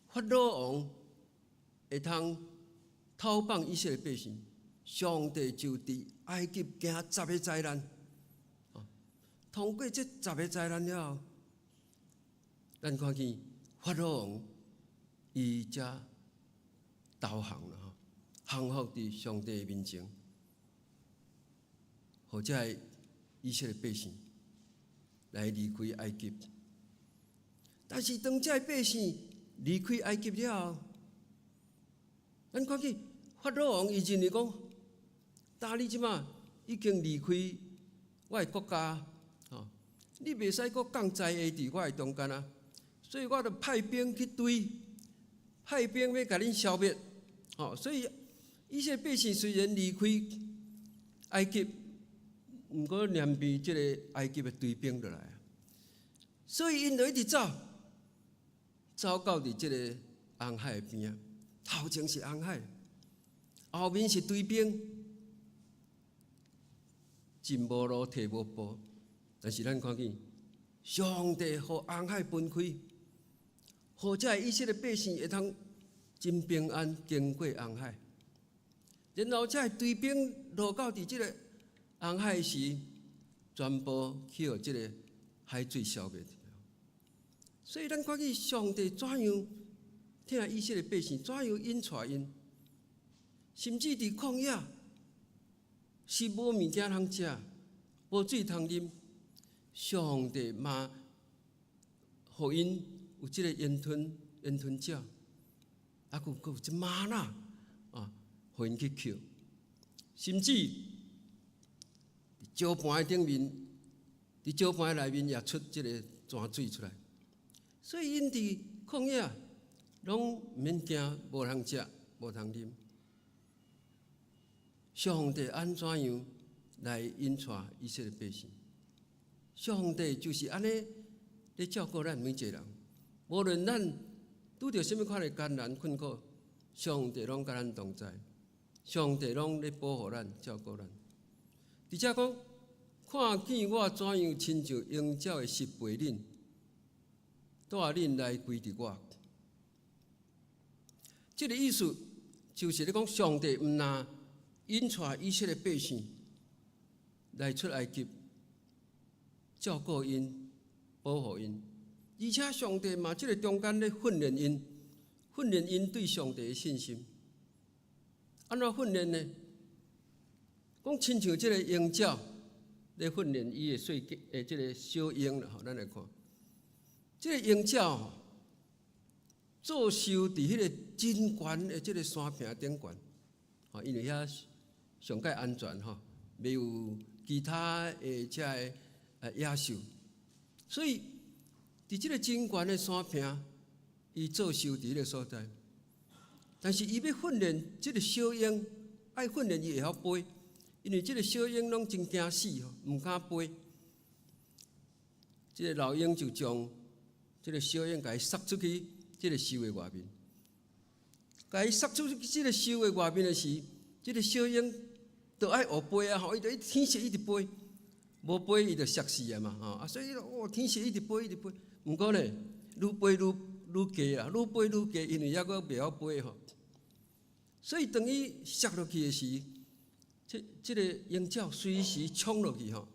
法老王會通討放以色列百姓，上帝就佇埃及行十个災難。通過這十个災難了後，咱看見法老王伊才投降了吼，降服佇上帝的面前。予這个以色列百姓來離開埃及，但是當這个百姓離開埃及了後，咱看見法老王伊認為講，呾你這馬已經離開我的國家，吼，你袂使閣降災禍佇我的中間啊，所以我就派兵去追，派兵欲共恁消滅，吼，所以以色列百姓雖然離開埃及，毋過連被這个埃及的追兵就來啊，所以𪜶就一直走，走到佇這个紅海的邊仔，頭前是紅海，後面是追兵，進無路退無步，但是咱看見上帝予紅海分開，予這个以色列百姓會通真平安經過紅海，然後這个追兵落到佇這个紅海時，全部去予這个海水消滅。所以咱看見上帝怎樣疼以色列百姓，怎樣引帶𪜶，甚至佇曠野是無物件通食，無水通啉，上帝嘛予𪜶有這個煙吞煙吞鳥，啊，閣有這嗎哪啊，予𪜶去抾，甚至石盤的頂面，佇石盤內面也出這个泉水出來，所以𪜶佇曠野攏毋免驚無通食、無通啉。上帝按怎樣來引帶以色列百姓？上帝就是按呢咧照顧咱每一个人，無論咱拄著啥物款的艱難困苦，上帝攏佮咱同在，上帝攏咧保護咱、照顧咱。佇遮講，看見我怎樣親像鷹鳥會識背恁，帶恁來歸佇我。這个意思就是咧講，上帝毋但引帶以色列百姓來出埃及，照顧𪜶、保護𪜶，而且上帝嘛，這个中間咧訓練𪜶，訓練𪜶對上帝的信心。按怎訓練呢？講親像這个鷹鳥咧訓練伊的細的這个小鷹啦，吼，咱來看，這个鷹鳥做岫佇彼个真懸的這个山坪頂懸，吼，因為遐上蓋安全吼，袂有其他的這个野獸，所以佇這个真懸的山坪，伊做岫佇彼个所在。但是伊欲訓練這个小鷹，愛訓練伊會曉飛，因為這个小鷹攏真驚死吼，毋敢飛。這个老鷹就將這个小鷹共伊捒出去，這个岫的外面，共伊捒出去這个岫的外面的時，這个小鷹就愛學飛啊！吼，伊就一天時一直飛，無飛伊就摔死啊嘛！吼啊，所以哦，天時一直飛一直飛，毋過呢，愈飛愈愈低啦，愈飛愈低，因為猶閣袂曉飛吼。所以當伊摔落去的時，這個鷹鳥隨時衝落去吼，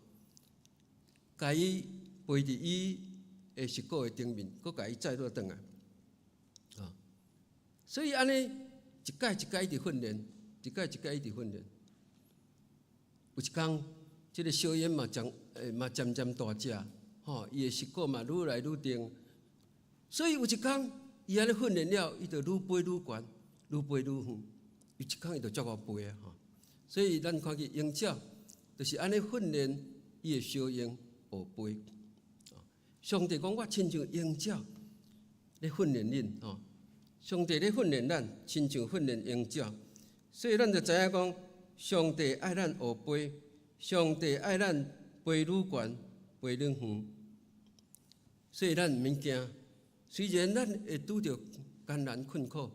共伊飛佇伊的翼骨的頂面，閣共伊載倒轉來。啊，所以按呢一擺一擺一直訓練，一擺一擺一直訓練。有一工，這个小鷹嘛漸嘛漸漸大隻，吼，伊的翼骨嘛愈來愈定。所以有一工，伊按呢訓練了，伊就愈飛愈懸，愈飛愈遠。有一工伊就足𠢕飛啊！吼，所以咱看見鷹鳥就是按呢訓練伊的小鷹學飛。上帝講我親像鷹鳥咧訓練恁，吼，上帝咧訓練咱，親像訓練鷹鳥。所以咱就知影講，上帝愛咱學飛，上帝愛咱飛愈懸，飛愈遠。所以咱毋免驚，雖然咱會拄著艱難困苦，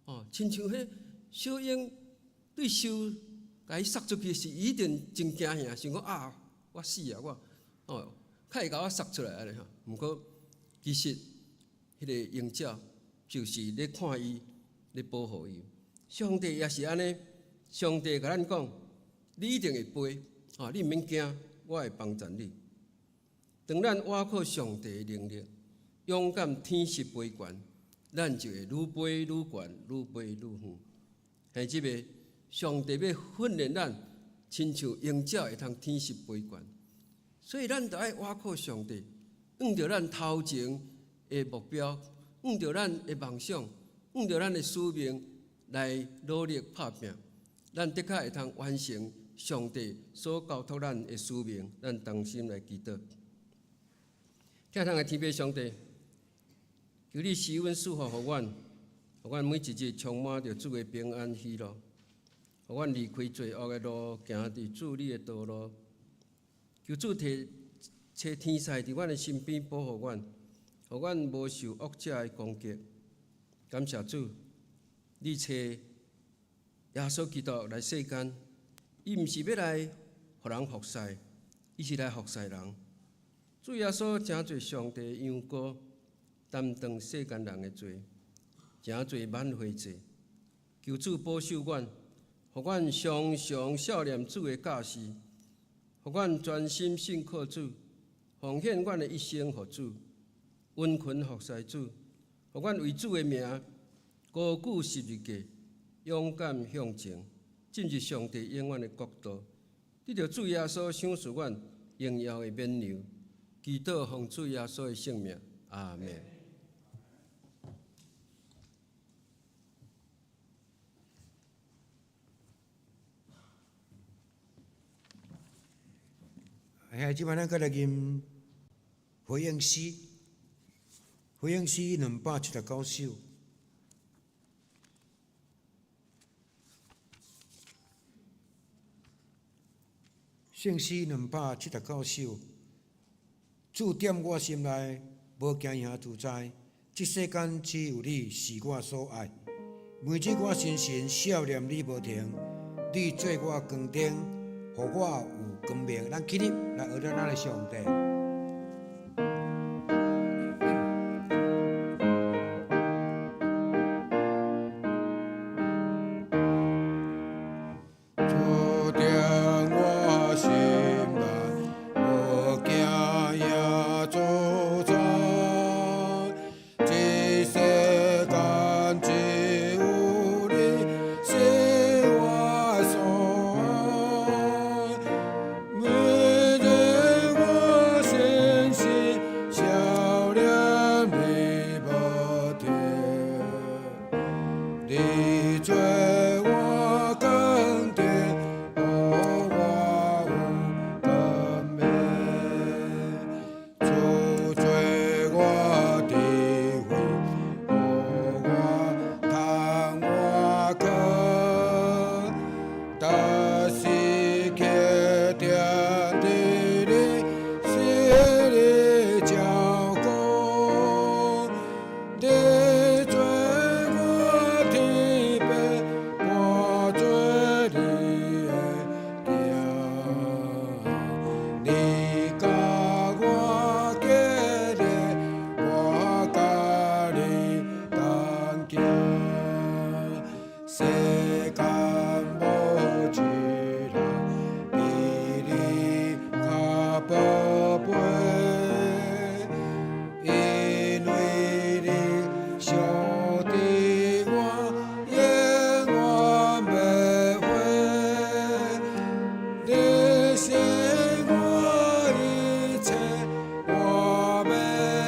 哦，親像彼小鷹對岫共伊捒出去時，伊一定真驚嚇，想講啊，我死啊，我哦，較會共我捒出來按呢吼。毋過其實彼个鷹鳥就是咧看伊，咧保護伊。上帝也是按呢，上帝共咱講，你一定會飛，吼，你毋免驚，我會幫助你。當咱倚靠上帝的能力，勇敢天使飛懸，咱就會愈飛愈懸，愈飛愈遠。兄姊妹，上帝欲訓練咱，親像鷹鳥會通天使飛懸，所以咱著愛倚靠上帝，向著咱頭前的目標，向著咱的夢想，向著咱的使命來努力拍拚，咱的確會通完成上帝所交託咱的使命。咱同心來祈禱。疼痛的天父上帝，求你施恩賜福予阮，予阮每一日充滿著主的平安喜樂，予阮離開罪惡的路，行佇主你的道路。求主提差天使佇阮的身邊保護阮，予阮無受惡者的攻擊。感謝主，你差耶穌基督來世間，伊毋是欲來予人服侍，伊是來服侍人。主耶穌成做上帝的羊羔，擔當世間人的罪，成做挽回祭。求主保守阮，予阮常常數念主的教示，予阮專心信靠主，奉獻阮的一生予主，殷勤服侍主，予阮為主的名高舉十字架，勇敢向前，進入上帝永遠的國度。得著主耶穌賞賜阮榮耀的冕旒。祈禱奉主耶穌的聖名，阿們。兄姊妹，咱閣來吟回應詩，回應詩279首。聖詩279首，主踮我心內，無驚惶自在。這世間只有你是我所愛。每日我深深數念你無停，你做我光燈，予我有光明。咱起立來學著咱的上帝。主踮我心內，無驚惶自在。這世間只有你是我所愛。每日我深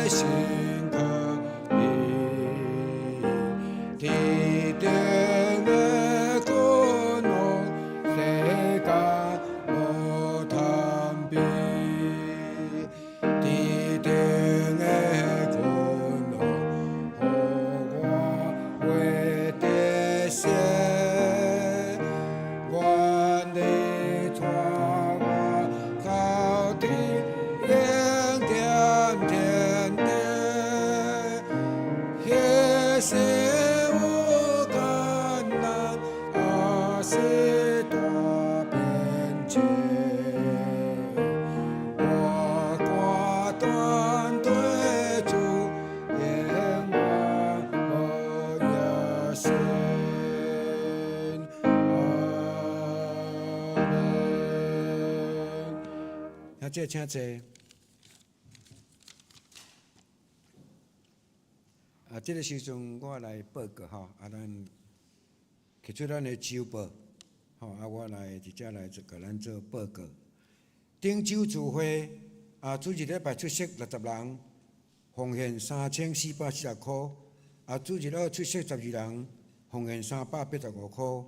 心靠伊，天頂的君王，世間無通比。天頂的君王，予我袂得勝，願你帶我到天永點天地，彼時有艱難，抑是大變遷，我肝斷對主，永遠無夜心。阿們。兄姐請坐。啊，這个時陣我來報告吼，啊，咱提出咱的週報，吼，啊，我來直接來共咱做報告。頂週聚會，啊，主日禮拜出席60人，奉獻3440箍。啊，主日學出席12人，奉獻385箍。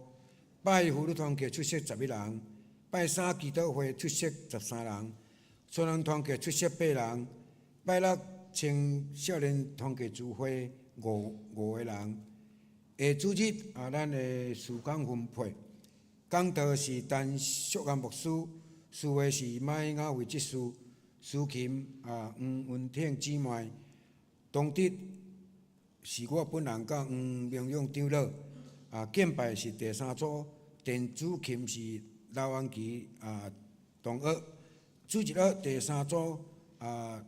拜一婦女團契出席11人，拜三祈禱會出席13人，少年團契出席八人，拜六青少年團契聚會五五個人。下主日啊，咱的時間分配，講道是陳淑岩牧師，司會是馬雅慧執事，司琴啊黃文挺姊妹，當日是我本人佮黃明勇長老，啊敬拜是第三組，電子琴是劉安琪啊同學，主日學第三組啊。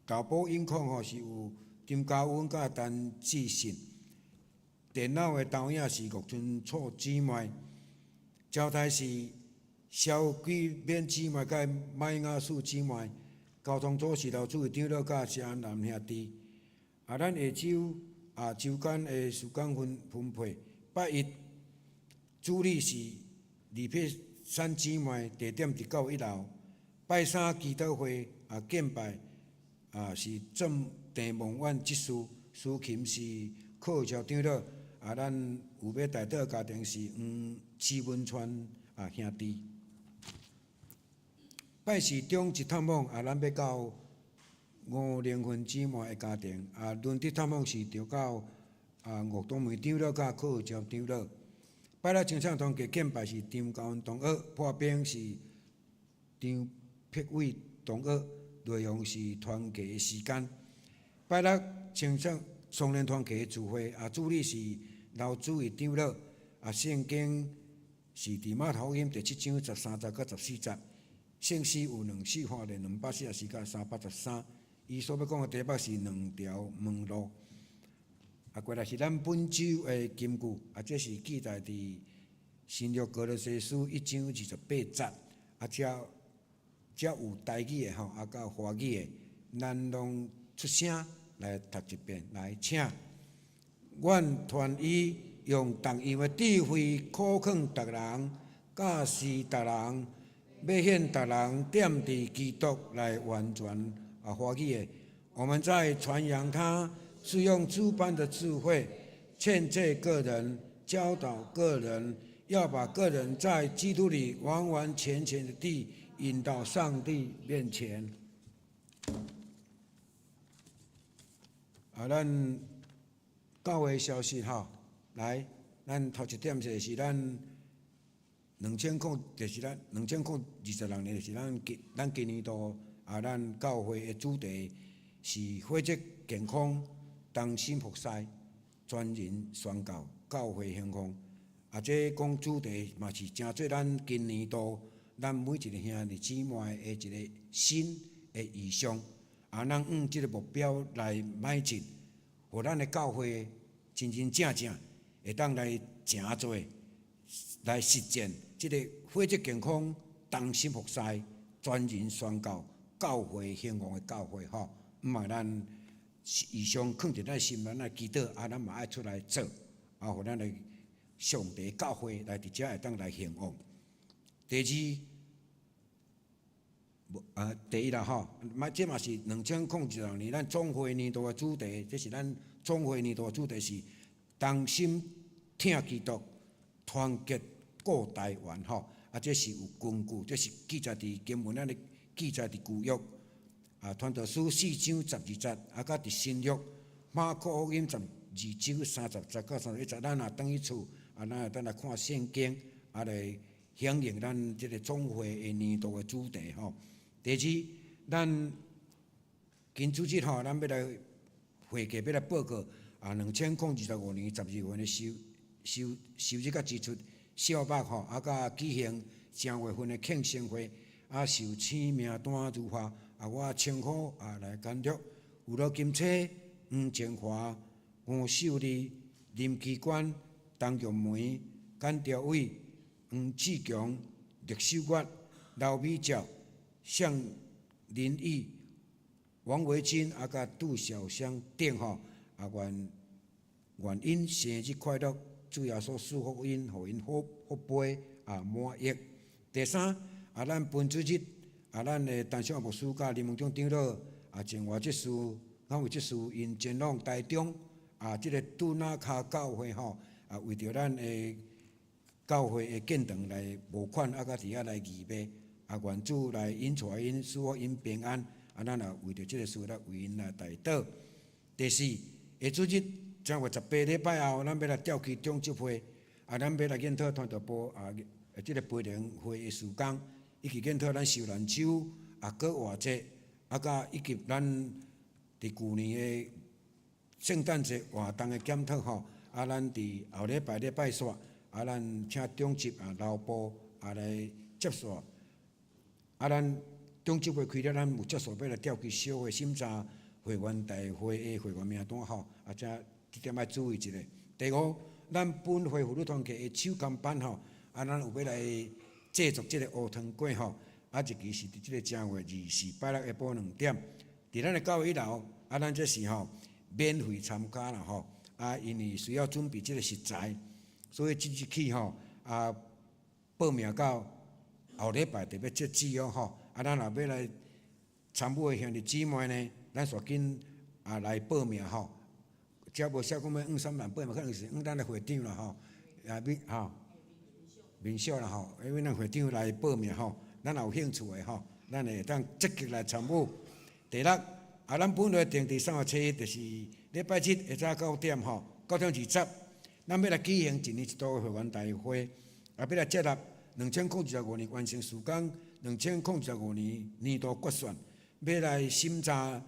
投保音控吼是有張家溫佮陳志信，電腦的投影是岳春楚姊妹，招待是蕭桂勉姊妹佮馬雅素姊妹，交通組是劉主任長老佮謝安南兄弟。啊，咱下週啊週間的時間分分配，拜一主禮是李佩珊姊妹，地點佇教會一樓；拜三祈禱會啊敬拜。啊，是鄭鄭夢婉執事，司琴是柯玉超長老。啊，咱有欲代禱家庭是黃徐文川啊兄弟。拜四中一探訪啊，咱欲到吳玲芬姊妹的家庭。啊，輪值探訪是著到啊吳東梅長老佮柯玉超長老。拜六青少年團契敬拜是張家文同學，破冰是張碧偉同學。內容是團契的時間。拜六青少少年團契的聚會，啊，主禮是劉主義長老，啊，聖經是佇馬太福音第七章13節到14節，聖詩有兩四花蓮244佮313。伊所欲講的題目是兩條門路。啊，過來是咱本週的金句，啊，這是記載佇新約歌羅西書一章28節，啊，遮。遮有台語的吼，啊，佮華語的，咱攏出聲來讀一遍，來，請。願傳伊用各樣的智慧苦勸逐人，教示逐人，欲顯逐人踮佇基督內完全啊華語的。我們在傳揚他，是用諸般的智慧勸誡各人，教導各人，要把各人在基督裡完完全全的地引到上帝面前。啊，咱教會消息吼，來，咱頭一點就是咱兩千空，就是咱2026年，就是咱今咱今年度啊，咱教會的主題是血質健康，同心服侍，全人宣教，教會興旺。啊，這講主題嘛是誠做咱今年度。咱每一個兄弟姊妹的一個新的異象，啊，咱按這個目標來邁進，予咱的教會真真正正會當來成做，來實踐這個血質健康、同心服侍、全人宣教、教會興旺的教會吼。毋嘛，咱異象囥佇咱心內，咱來祈禱，啊，咱嘛愛出來做，啊，予咱的上帝教會來佇遮會當來興旺。第二，啊，第一啦吼，嘛這嘛是2026年咱總會年度的主題，這是咱總會年度的主題是同心疼基督，團結顧台灣吼。啊，這是有根據，這是記載佇經文，咱的記載佇舊約啊，傳道書四章十二節，啊，佮佇新約馬可福音12章30節到31節，咱若轉去厝，啊，咱會當來看聖經，啊，來響應咱這個總會的年度的主題吼。第二，咱今主日吼，咱欲來會計，欲來報告啊，2025年12月的收入佮支出小目吼，啊，佮舉行正月份的慶生會，啊，受請名單如下，啊，我稱呼啊來簡略，有羅金車、黃靜華、吳秀麗、林其官、陳玉梅、簡兆偉、黃志強、陸秀月、劉美照、向林毅、王維珍啊，佮杜小香等吼，啊，願願𪜶生日快樂，主耶穌賜福𪜶，予𪜶福福杯啊滿溢。第三，啊，咱本主日啊，咱的陳小牧師佮林文忠長老啊，前外執事、敢有執事𪜶前往台中啊，這个拄那跤教會吼，啊，為著咱的教會的建堂來募款，啊，佮佇遐來預備，啊，願主來引帶𪜶，賜予𪜶平安，啊，咱也為著這个事來為𪜶來代禱。第四，下主日正月18禮拜後，咱欲來召開長執會，啊，咱欲來研討傳道部啊，這个培靈會的事工，以及研討咱受難週啊，閣活節，啊，佮以及咱佇舊年的聖誕節活動的檢討吼，啊，咱佇後禮拜禮拜四，啊，咱請長執啊、勞部啊來接線，啊，咱長執會開了，咱有接線欲來召開小會審查會員大會的會員名單吼，啊，這點愛注意一下。第五，咱本會婦女團契的手工班吼，啊，咱有欲來製作這个烏糖粿吼，啊，日期是佇這个正月24拜六下晡2點，佇咱的教會一樓，啊，咱這是吼免費參加啦吼，啊，因為需要準備這个食材，所以即日起吼，啊，報名到後禮拜就欲截止哦吼，啊，咱若欲來參與的兄弟姊妹呢，咱煞緊啊來報名吼，遮無寫講欲向啥人報名，可能是向咱的會長啦吼，啊，免吼，面小啦吼，因為咱會長來報名吼，咱若有興趣的吼，咱會當積極來參與。第六，啊，咱本會定佇3月7日，就是禮拜日下早九點吼，9點20，咱欲來舉行一年一度的會員大會，啊，欲來接納2025年完成事工，2025年年度決算，欲來審查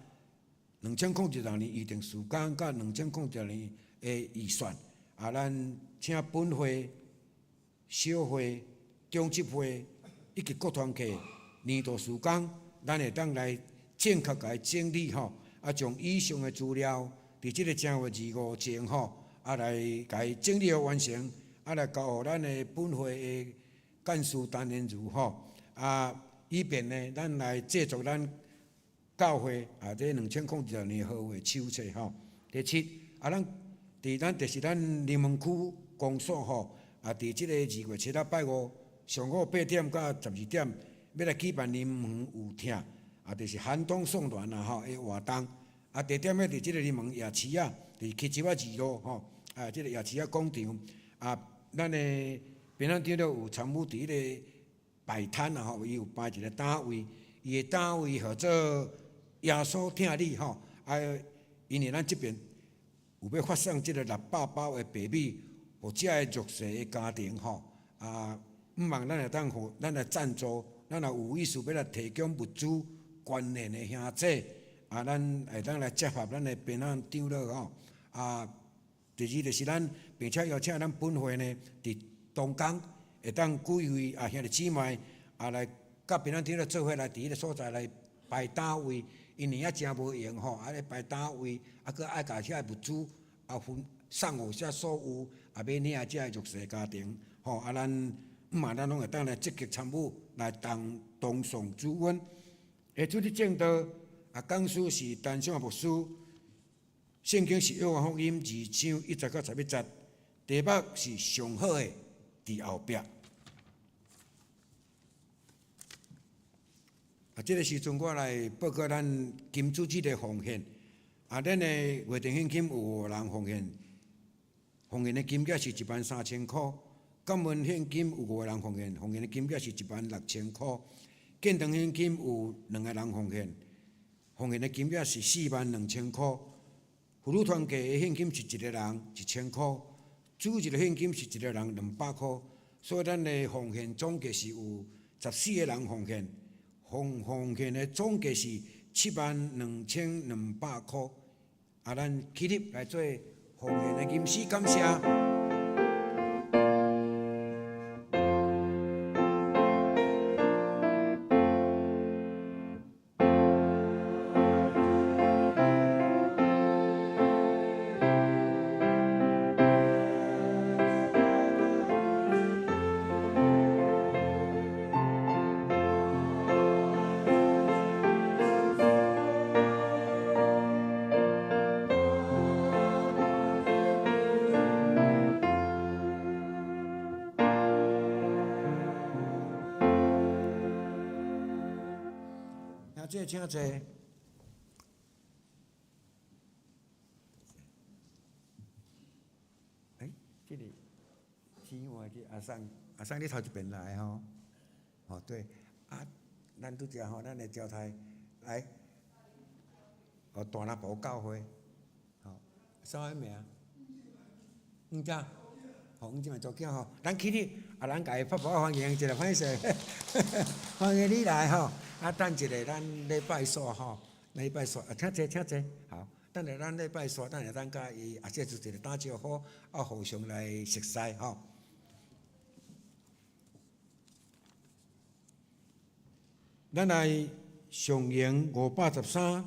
2026年預定事工佮2026年的預算，啊，咱請本會、小會、長執會以及各團契年度事工，咱會當來正確共伊整理吼，啊，將以上的資料，佇這个正月25前吼，啊，來共伊整理好完成，啊，來交予咱的本會的幹事陳連如吼，啊，以便呢，咱來製作咱教會啊，這2026年合會手冊吼。第七，啊，咱佇咱就是咱林園區公所吼，啊，佇這个2月7日拜五上午8點到12點，欲來舉辦林園有疼，啊，就是寒冬送暖啦吼的活動。啊，地點咧佇這个林園夜市仔，佇溪洲仔二路吼，啊，這个夜市仔廣場，啊，咱的平安長老有參與佇彼个擺攤啦吼，伊有擺一个攤位，伊的攤位號做耶穌疼你吼，啊，因為咱這邊有欲發送這个600包的白米，予遮个弱勢的家庭吼，啊，向望咱會當予咱來贊助，咱若有意思欲來提供物資捐獻的兄弟，啊，咱會當來結合咱的平安長老吼，啊，第二就是咱並且邀請咱本會呢，佇東港會當幾位啊兄弟姊妹啊來佮平安長老做伙來佇彼个所在來擺攤位，因為遐誠無閒吼，啊咧擺攤位，啊閣愛共遐個物資啊分送予遮所有啊欲領遮个弱勢家庭吼，啊咱向望咱攏會當來積極參與來同同頌主恩。下主日證道啊，講師是陳小牧師，聖經是約翰福音2章1節到11節，題目是上好的佇後壁。啊，這个時陣我來報告咱金主這个奉獻。啊，咱的月定獻金有五人奉獻，奉獻的金額是13,000箍。感恩獻金有五個人奉獻，奉獻的金額是16,000箍。建堂獻金有兩個人奉獻，奉獻的金額是42,000箍。婦女團契的獻金是一個人1,000箍，主日的獻金是一個人200箍。所以咱的奉獻總計是有14個人奉獻，奉獻的總計是72,200箍。啊，咱起立來做奉獻的吟詩，感謝。這請坐。欸，這個姊妹這阿桑，阿桑你頭一遍來吼，吼對，啊，咱拄才吼，咱的招待來，哦，大林埔教會，吼，啥物名？黃正，吼，黃正嘛查囝吼，咱起立，啊，咱共伊拍拍歡迎一下，歹勢，歡迎你來吼。啊，等一下，咱禮拜四吼，禮拜四啊，請坐，請坐，好。等下咱禮拜四，等下咱佮伊啊，這做一個打招呼，啊，互相來熟似吼。咱來上營513，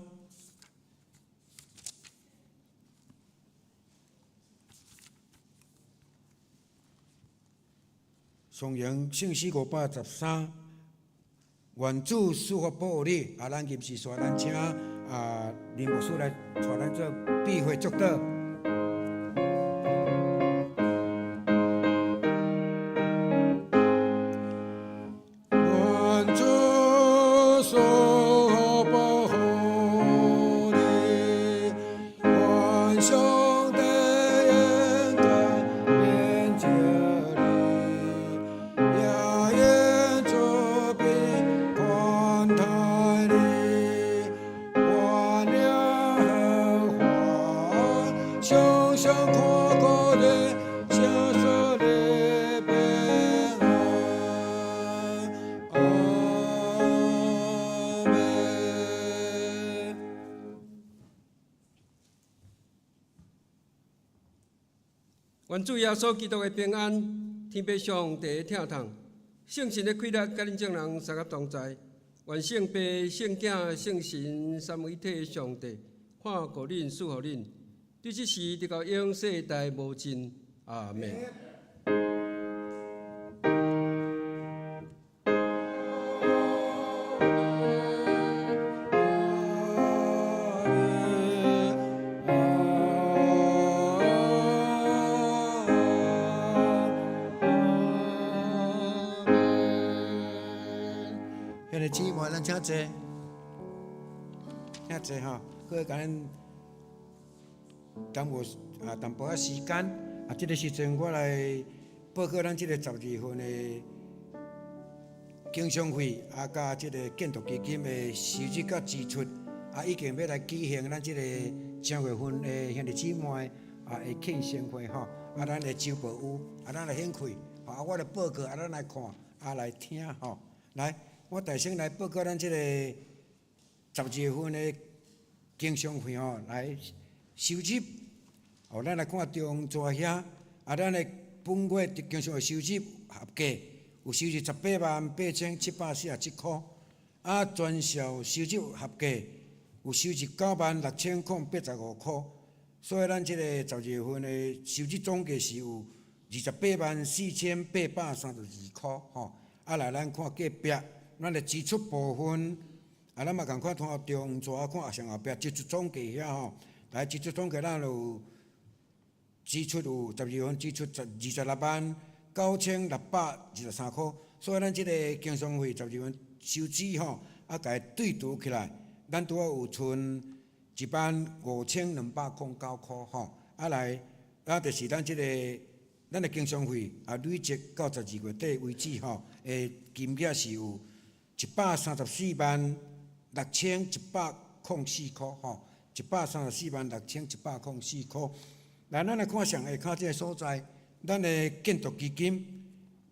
上營聖詩513。願主賜福保護你，啊，咱臨時煞，咱請啊林牧師來帶咱做閉會祝禱。願主賜福保護你，願上帝恩光遍照你，也願慈悲寬待你，願耶和華常常看顧你，賞賜你平安。阿們。願主耶穌基督的平安，天父上帝的疼痛，聖神的氣力，佮恁眾人三甲同在。願聖父、聖囝、聖神三位一體的上帝，看顧恁、賜福恁，對這時直到永世代無盡。阿們。兄弟姊妹，咱請坐，請坐吼，閣共咱耽誤啊淡薄仔時間。啊，這个時陣我來報告咱這个12份的經常費，啊，佮這个建築基金的收入佮支出，啊，已經欲來舉行咱這个正月份的兄弟姊妹啊的慶生會吼，啊，咱的周報有，啊，咱來掀開，啊，我來報告，啊，咱來看，啊，來聽吼，來，我大先來報告咱這个12份的經常費吼，來收入，哦，咱來看中逝遐，啊，咱的本月經常費收入合計有收入188,747箍，啊，全校收入合計有收入96,085箍，所以咱這個12份的收入總計是有284,832箍吼。啊，來咱看隔壁，咱的支出部分，啊，咱嘛仝款看中逝看上後壁支出總計遐吼，來支出總計咱有支出有12份支出十269,623箍，所以咱這個經常費12份收支吼，啊，共伊對除起來，咱拄好有剩15,209箍吼，啊來，啊就是咱這個咱的經常費啊累積到12月底為止吼，的金額是有1,346,104箍吼，1,346,104箍。來，咱來看上下跤這个所在，咱的建築基金，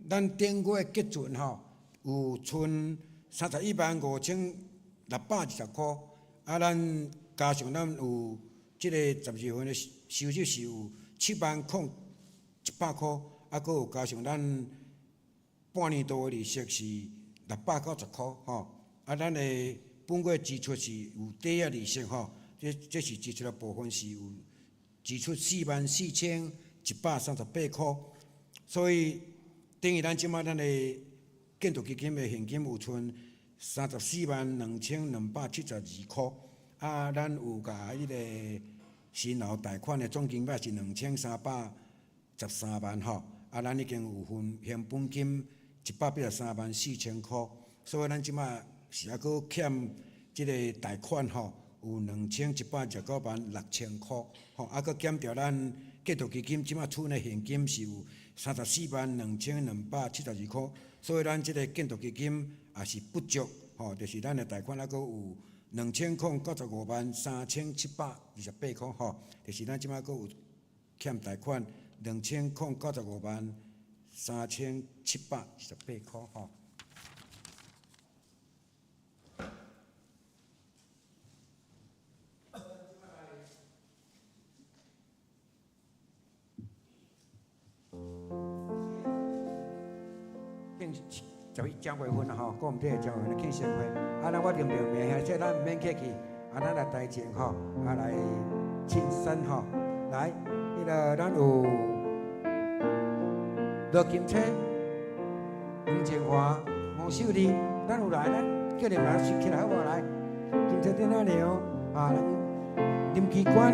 咱頂月結存吼有剩315,620箍，啊，咱加上咱有這个12月份的收入是有70,100箍，啊，閣有加上咱半年度的利息是690箍吼，啊，咱的本月支出是有抵押利息吼，這是支出的部分是有支出44,138箍，所以等於咱這擺咱的建築基金的現金有剩342,272箍，啊，咱有共彼个新樓貸款的總金額是2313萬吼，啊，咱已經有還還本金183萬4千箍，所以咱這擺是猶閣欠這个貸款吼，有2129萬6千箍，吼，啊，閣減掉咱建築基金這擺存的現金是有342,272箍，所以咱這个建築基金也是不足，吼，就是咱的貸款猶閣有2095萬3728箍，吼，就是咱這擺閣有欠貸款2095萬3728箍，吼。11正月份吼，講毋對，正月份的慶生會，啊，咱我念著名，兄弟咱毋免客氣，啊，咱來台前吼，啊來慶生吼，來，彼个咱有羅金車、黃靜華、黃秀麗，咱有來，咱叫你們起來好無來？金車頂仔娘，啊，林奇冠、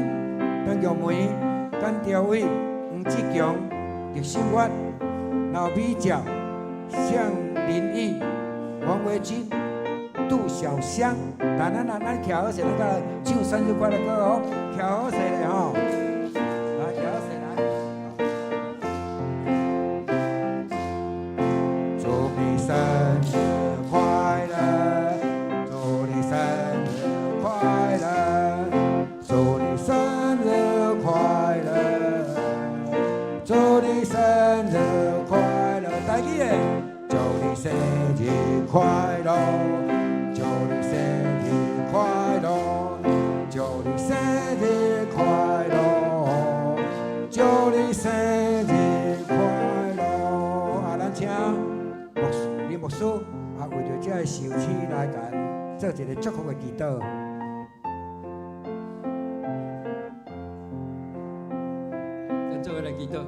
陳玉梅、甘兆偉、黃志強、狄新月、劉美照、向林毅、黃維金、杜小香，來來來，咱徛好勢，咱來唱生日快樂歌哦，徛好勢咧吼，來徛好勢來。祝你生日快樂，祝你生日快樂，祝你生日快樂，祝你生日快樂，台語的。祝你生日快樂，祝你生日快樂，祝你生日快樂，祝你生日快樂。啊，咱請牧師林牧師啊，為著這个壽星來共做一个祝福的祈禱。咱做伙來祈禱。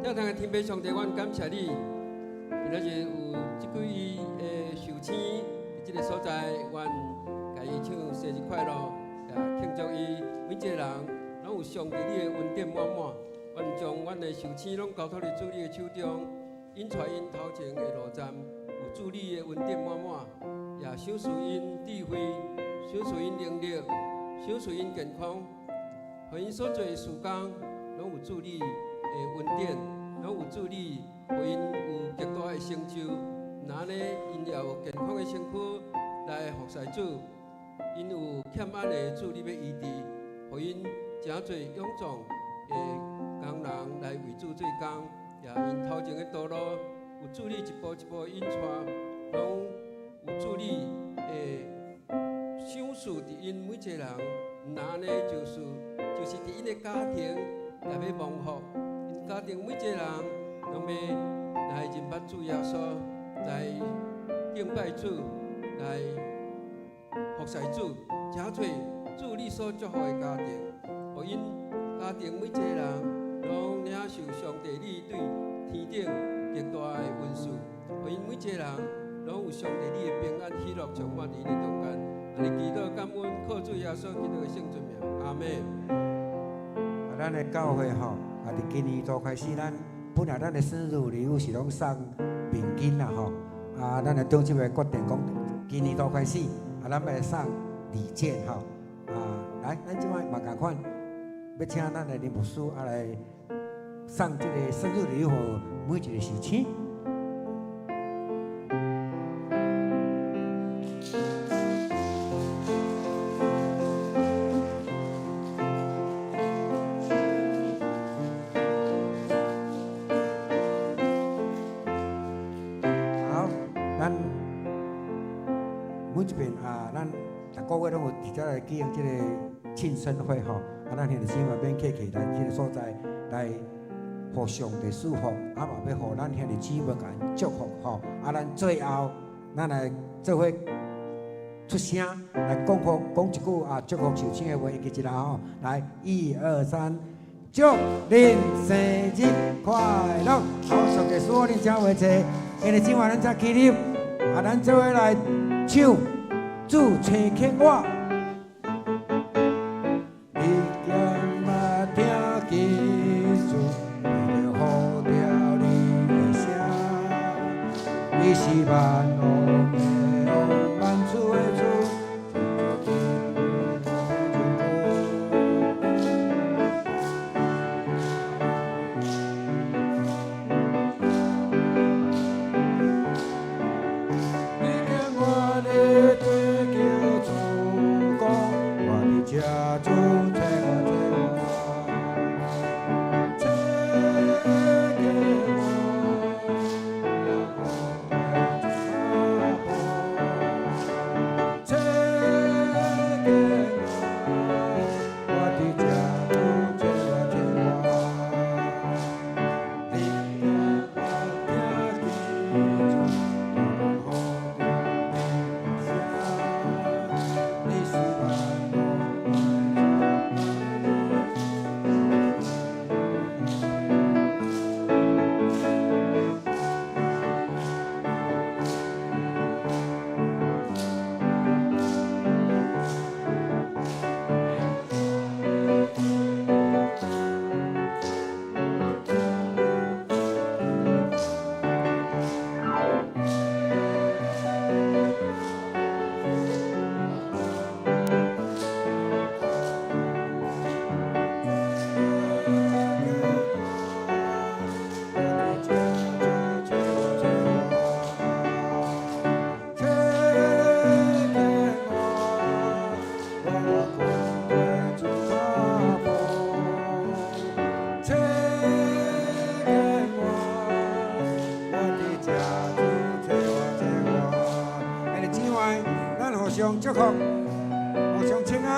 天堂的天父上帝，阮感謝你。今仔日有這幾位的壽星佇這个所在，阮共伊唱生日快樂，也慶祝伊每一个人攏有上帝你的恩典滿滿。阮將阮的壽星攏交託佇主你的手中，引帶𪜶頭前的路站，有主你的恩典滿滿，也賞賜𪜶智慧，賞賜𪜶能力，賞賜𪜶健康，予𪜶所做的事工攏有主你的恩典，攏有主你。予𪜶有極大的成就，若按呢，𪜶也有健康的身軀來服侍主，𪜶有欠按的主你欲醫治，予𪜶誠濟勇壯的工人來為主做工，也𪜶頭前的道路有主你一步一步引帶，攏有主你的賞賜佇𪜶每一个人，若按呢就是佇𪜶的家庭也欲蒙福，𪜶家庭每一个人。攏欲來認捌主耶穌，來敬拜主，來服侍主，誠濟主你所祝福的家庭，予𪜶家庭每一個人攏領受上帝你對天頂極大的恩賜，予𪜶每一個人攏有上帝你的平安喜樂充滿佇𪜶的中間。按呢祈禱感恩，靠主耶穌基督的聖尊名，阿們。啊，咱的教會吼，啊，佇今年度開始，咱本來咱的生日禮物是攏送面巾啦吼，啊，咱的長執會決定講，今年度開始，啊，咱欲來送禮券吼，啊，來，咱這擺嘛仝款，欲請咱的林牧師啊來送這个生日禮物予每一个壽星。好，咱每一遍啊，咱逐个月攏有佇遮來舉行這个慶生會吼，啊，咱兄弟姊妹免客氣來這个所在來，予上帝賜福，啊嘛欲予咱兄弟姊妹共𪜶祝福吼，啊，咱最後咱來做伙出聲來講福，講一句啊祝福壽星的話，會記一下吼，來，一二三，祝恁生日快樂！好，上帝賜福恁遮話濟，兄弟姊妹咱遮起立，啊，咱做伙來唱主差遣我。你敢捌聽見主為著呼召你的聲？伊是萬王的王，萬主的主，真你見我的對叫主講，我佇這主找我找我，找過我，找過我，我佇這主找我找我。你敢捌聽見主呼召你的聲？你是萬王我佇這主找我找我，找過我，我跟隨主腳步，找過我，我佇這主找我找我。兄弟姊妹，咱互相祝福，互相請安。